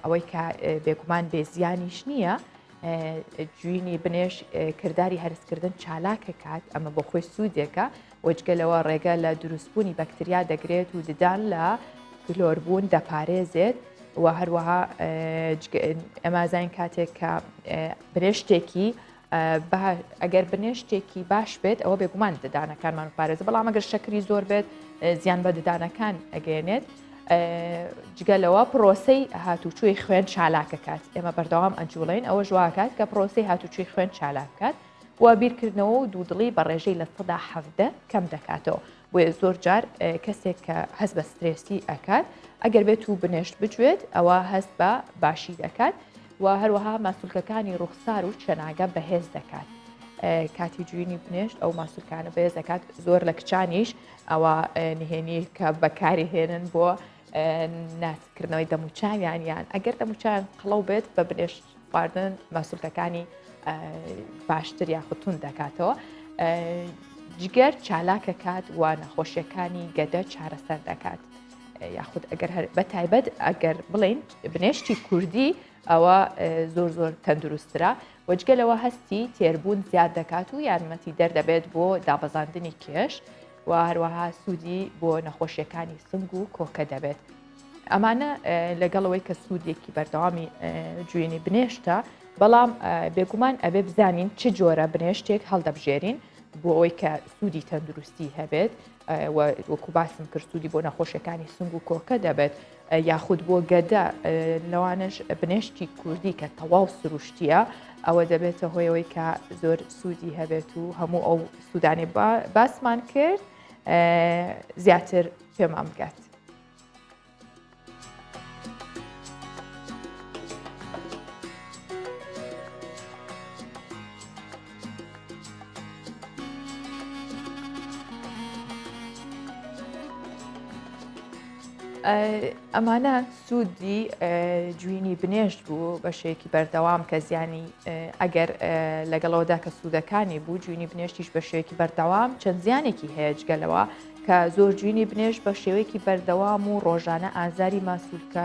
ئەوەی کە بێگومان بێزیانیش نییە جوینی بنێش کرداری هەرسکردن چالاکەکات ئەمە بۆ خۆی سوودێکە وجگە لەوە ڕێگە لە دروستبوونی بەکتریا دەگرێت و ددان لە کلۆربوون دەپارێزێت و هەروەها ئەمازین کاتێک کە بنێشتێکی ئەگەر بنێشتێکی باش بێت ئەوە بێگومان ددانەکانمان پارێزە بەڵام ئەگەر شەکری زۆر بێت زیان بە ددانەکان ئەگەێنێت جگە لەوە پرۆسەی هاتوچۆی خوێن چالاکەکات ئێمە بەردەوام ئەجوڵین ئەوە ژواکات کە پرۆسی هاتوچوی خوێن چالاکات و بیرکردنەوە و دوودڵی بە ڕێژەی 17% کەم دەکاتەوە بۆیە زۆر جار کەسێک کە هەست بە سترێسی ئەکات ئەگەر بێت و بنێشت بجوێت ئەوە هەست بە باشی دەکات و هەروەها ماسولکەکانی ڕوخسار و چەناگە بەهێز دەکات کاتی جوینی بنێشت ئەو ماسولکانە بەهێز دەکات زۆر لە کچانیش ئەوە نهێنی کە بەکاری هێنن بۆ ناسکردنەوەی دەموچاویان یان ئەگەر دەموچاویان قەڵەو بێت بە بنێشت خواردن ماسولکەکانی باشتر یاخود توند دەکاتەوە جگەر چالاکەکات و نەخۆشیەکانی گەدە چارەسەر دەکات یاخود ئەگەر هەر بە تایبەت ئەگەر بڵین بنێشتی کوردی ئەوە زۆر زۆر تەندروسترا وەجگە لەوە هەستی تێربوون زیاد دەکات و یارمەتی دەردەبێت بۆ دابەزاندنی کێش و هەروەها سوودی بۆ نەخۆشیەکانی سنگ و کۆکە دەبێت. ئەمانە لەگەڵ ئەوەی کە سوودێکی بەردەوامی جوێنی بنێشتە بەڵام بێگومان ئەبێ بزانین چ جۆرە بنێشتێک هەڵدەبژێرین بۆ ئەوەی کە سوودی تەندروستی هەبێت وەکو باسم کرد سوودی بۆ نەخۆشیەکانی سنگ و کۆکە دەبێت یاخود بۆ گەدە لەوانش بنێشتی کوردی کە تەواو سروشتیە ئەوە دەبێتە هۆیەوەی کە زۆر سوودی هەبێت و هەموو ئەو سوودانی باسمان کرد زیاتر پێمان بگات. ئەمانە سوودی جوینی بنێشت بوو بە شێوەیەکی بەردەوام کە زیانی ئەگەر لەگەڵەوەدا کە سوودەکانی بوو جوینی بنێشتیش بە شێوەیەکی بەردەوام چەند زیانێکی هەیە جگەلەوە کە زۆر جوینی بنێشت بە شێوەیەکی بەردەوام و ڕۆژانە ئازاری ماسولکە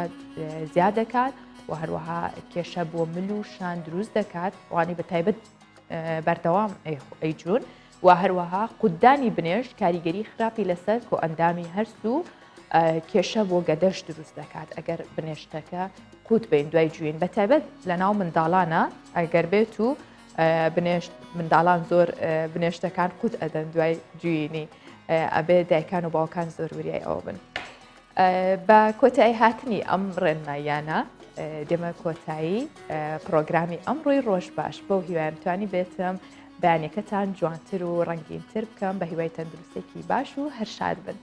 زیاد دەکات و هەروەها کێشە بۆ مل و شان دروست دەکات وانی بە تایبەت بەردەوام ئەیجون و هەروەها قوددانی بنێشت کاریگەری خراپی لەسەر کۆئەندامی هەرس و کێشە بۆ گەدەش دروست دەکات ئەگەر بنێشتەکە قوت بین دوای جوین بە تایبەت لە ناو منداڵانە ئەگەر بێت و بنێشت منداڵان زۆر بنێشتەکان قوت ئەدەن دوای جوینی ئەبێ دایکان و باوکان زۆر وریای ئەوە بن. بە کۆتایی هاتنی ئەم ڕێنماییانە. دێمە کۆتایی پرۆگرامی ئەمڕۆی ڕۆژ باش بەو هیوایم توانی بێتم بەیانەکەتان جوانتر و ڕەنگینتر بکەم بە هیوای تەندروستێکی باش و هەر شاد بن.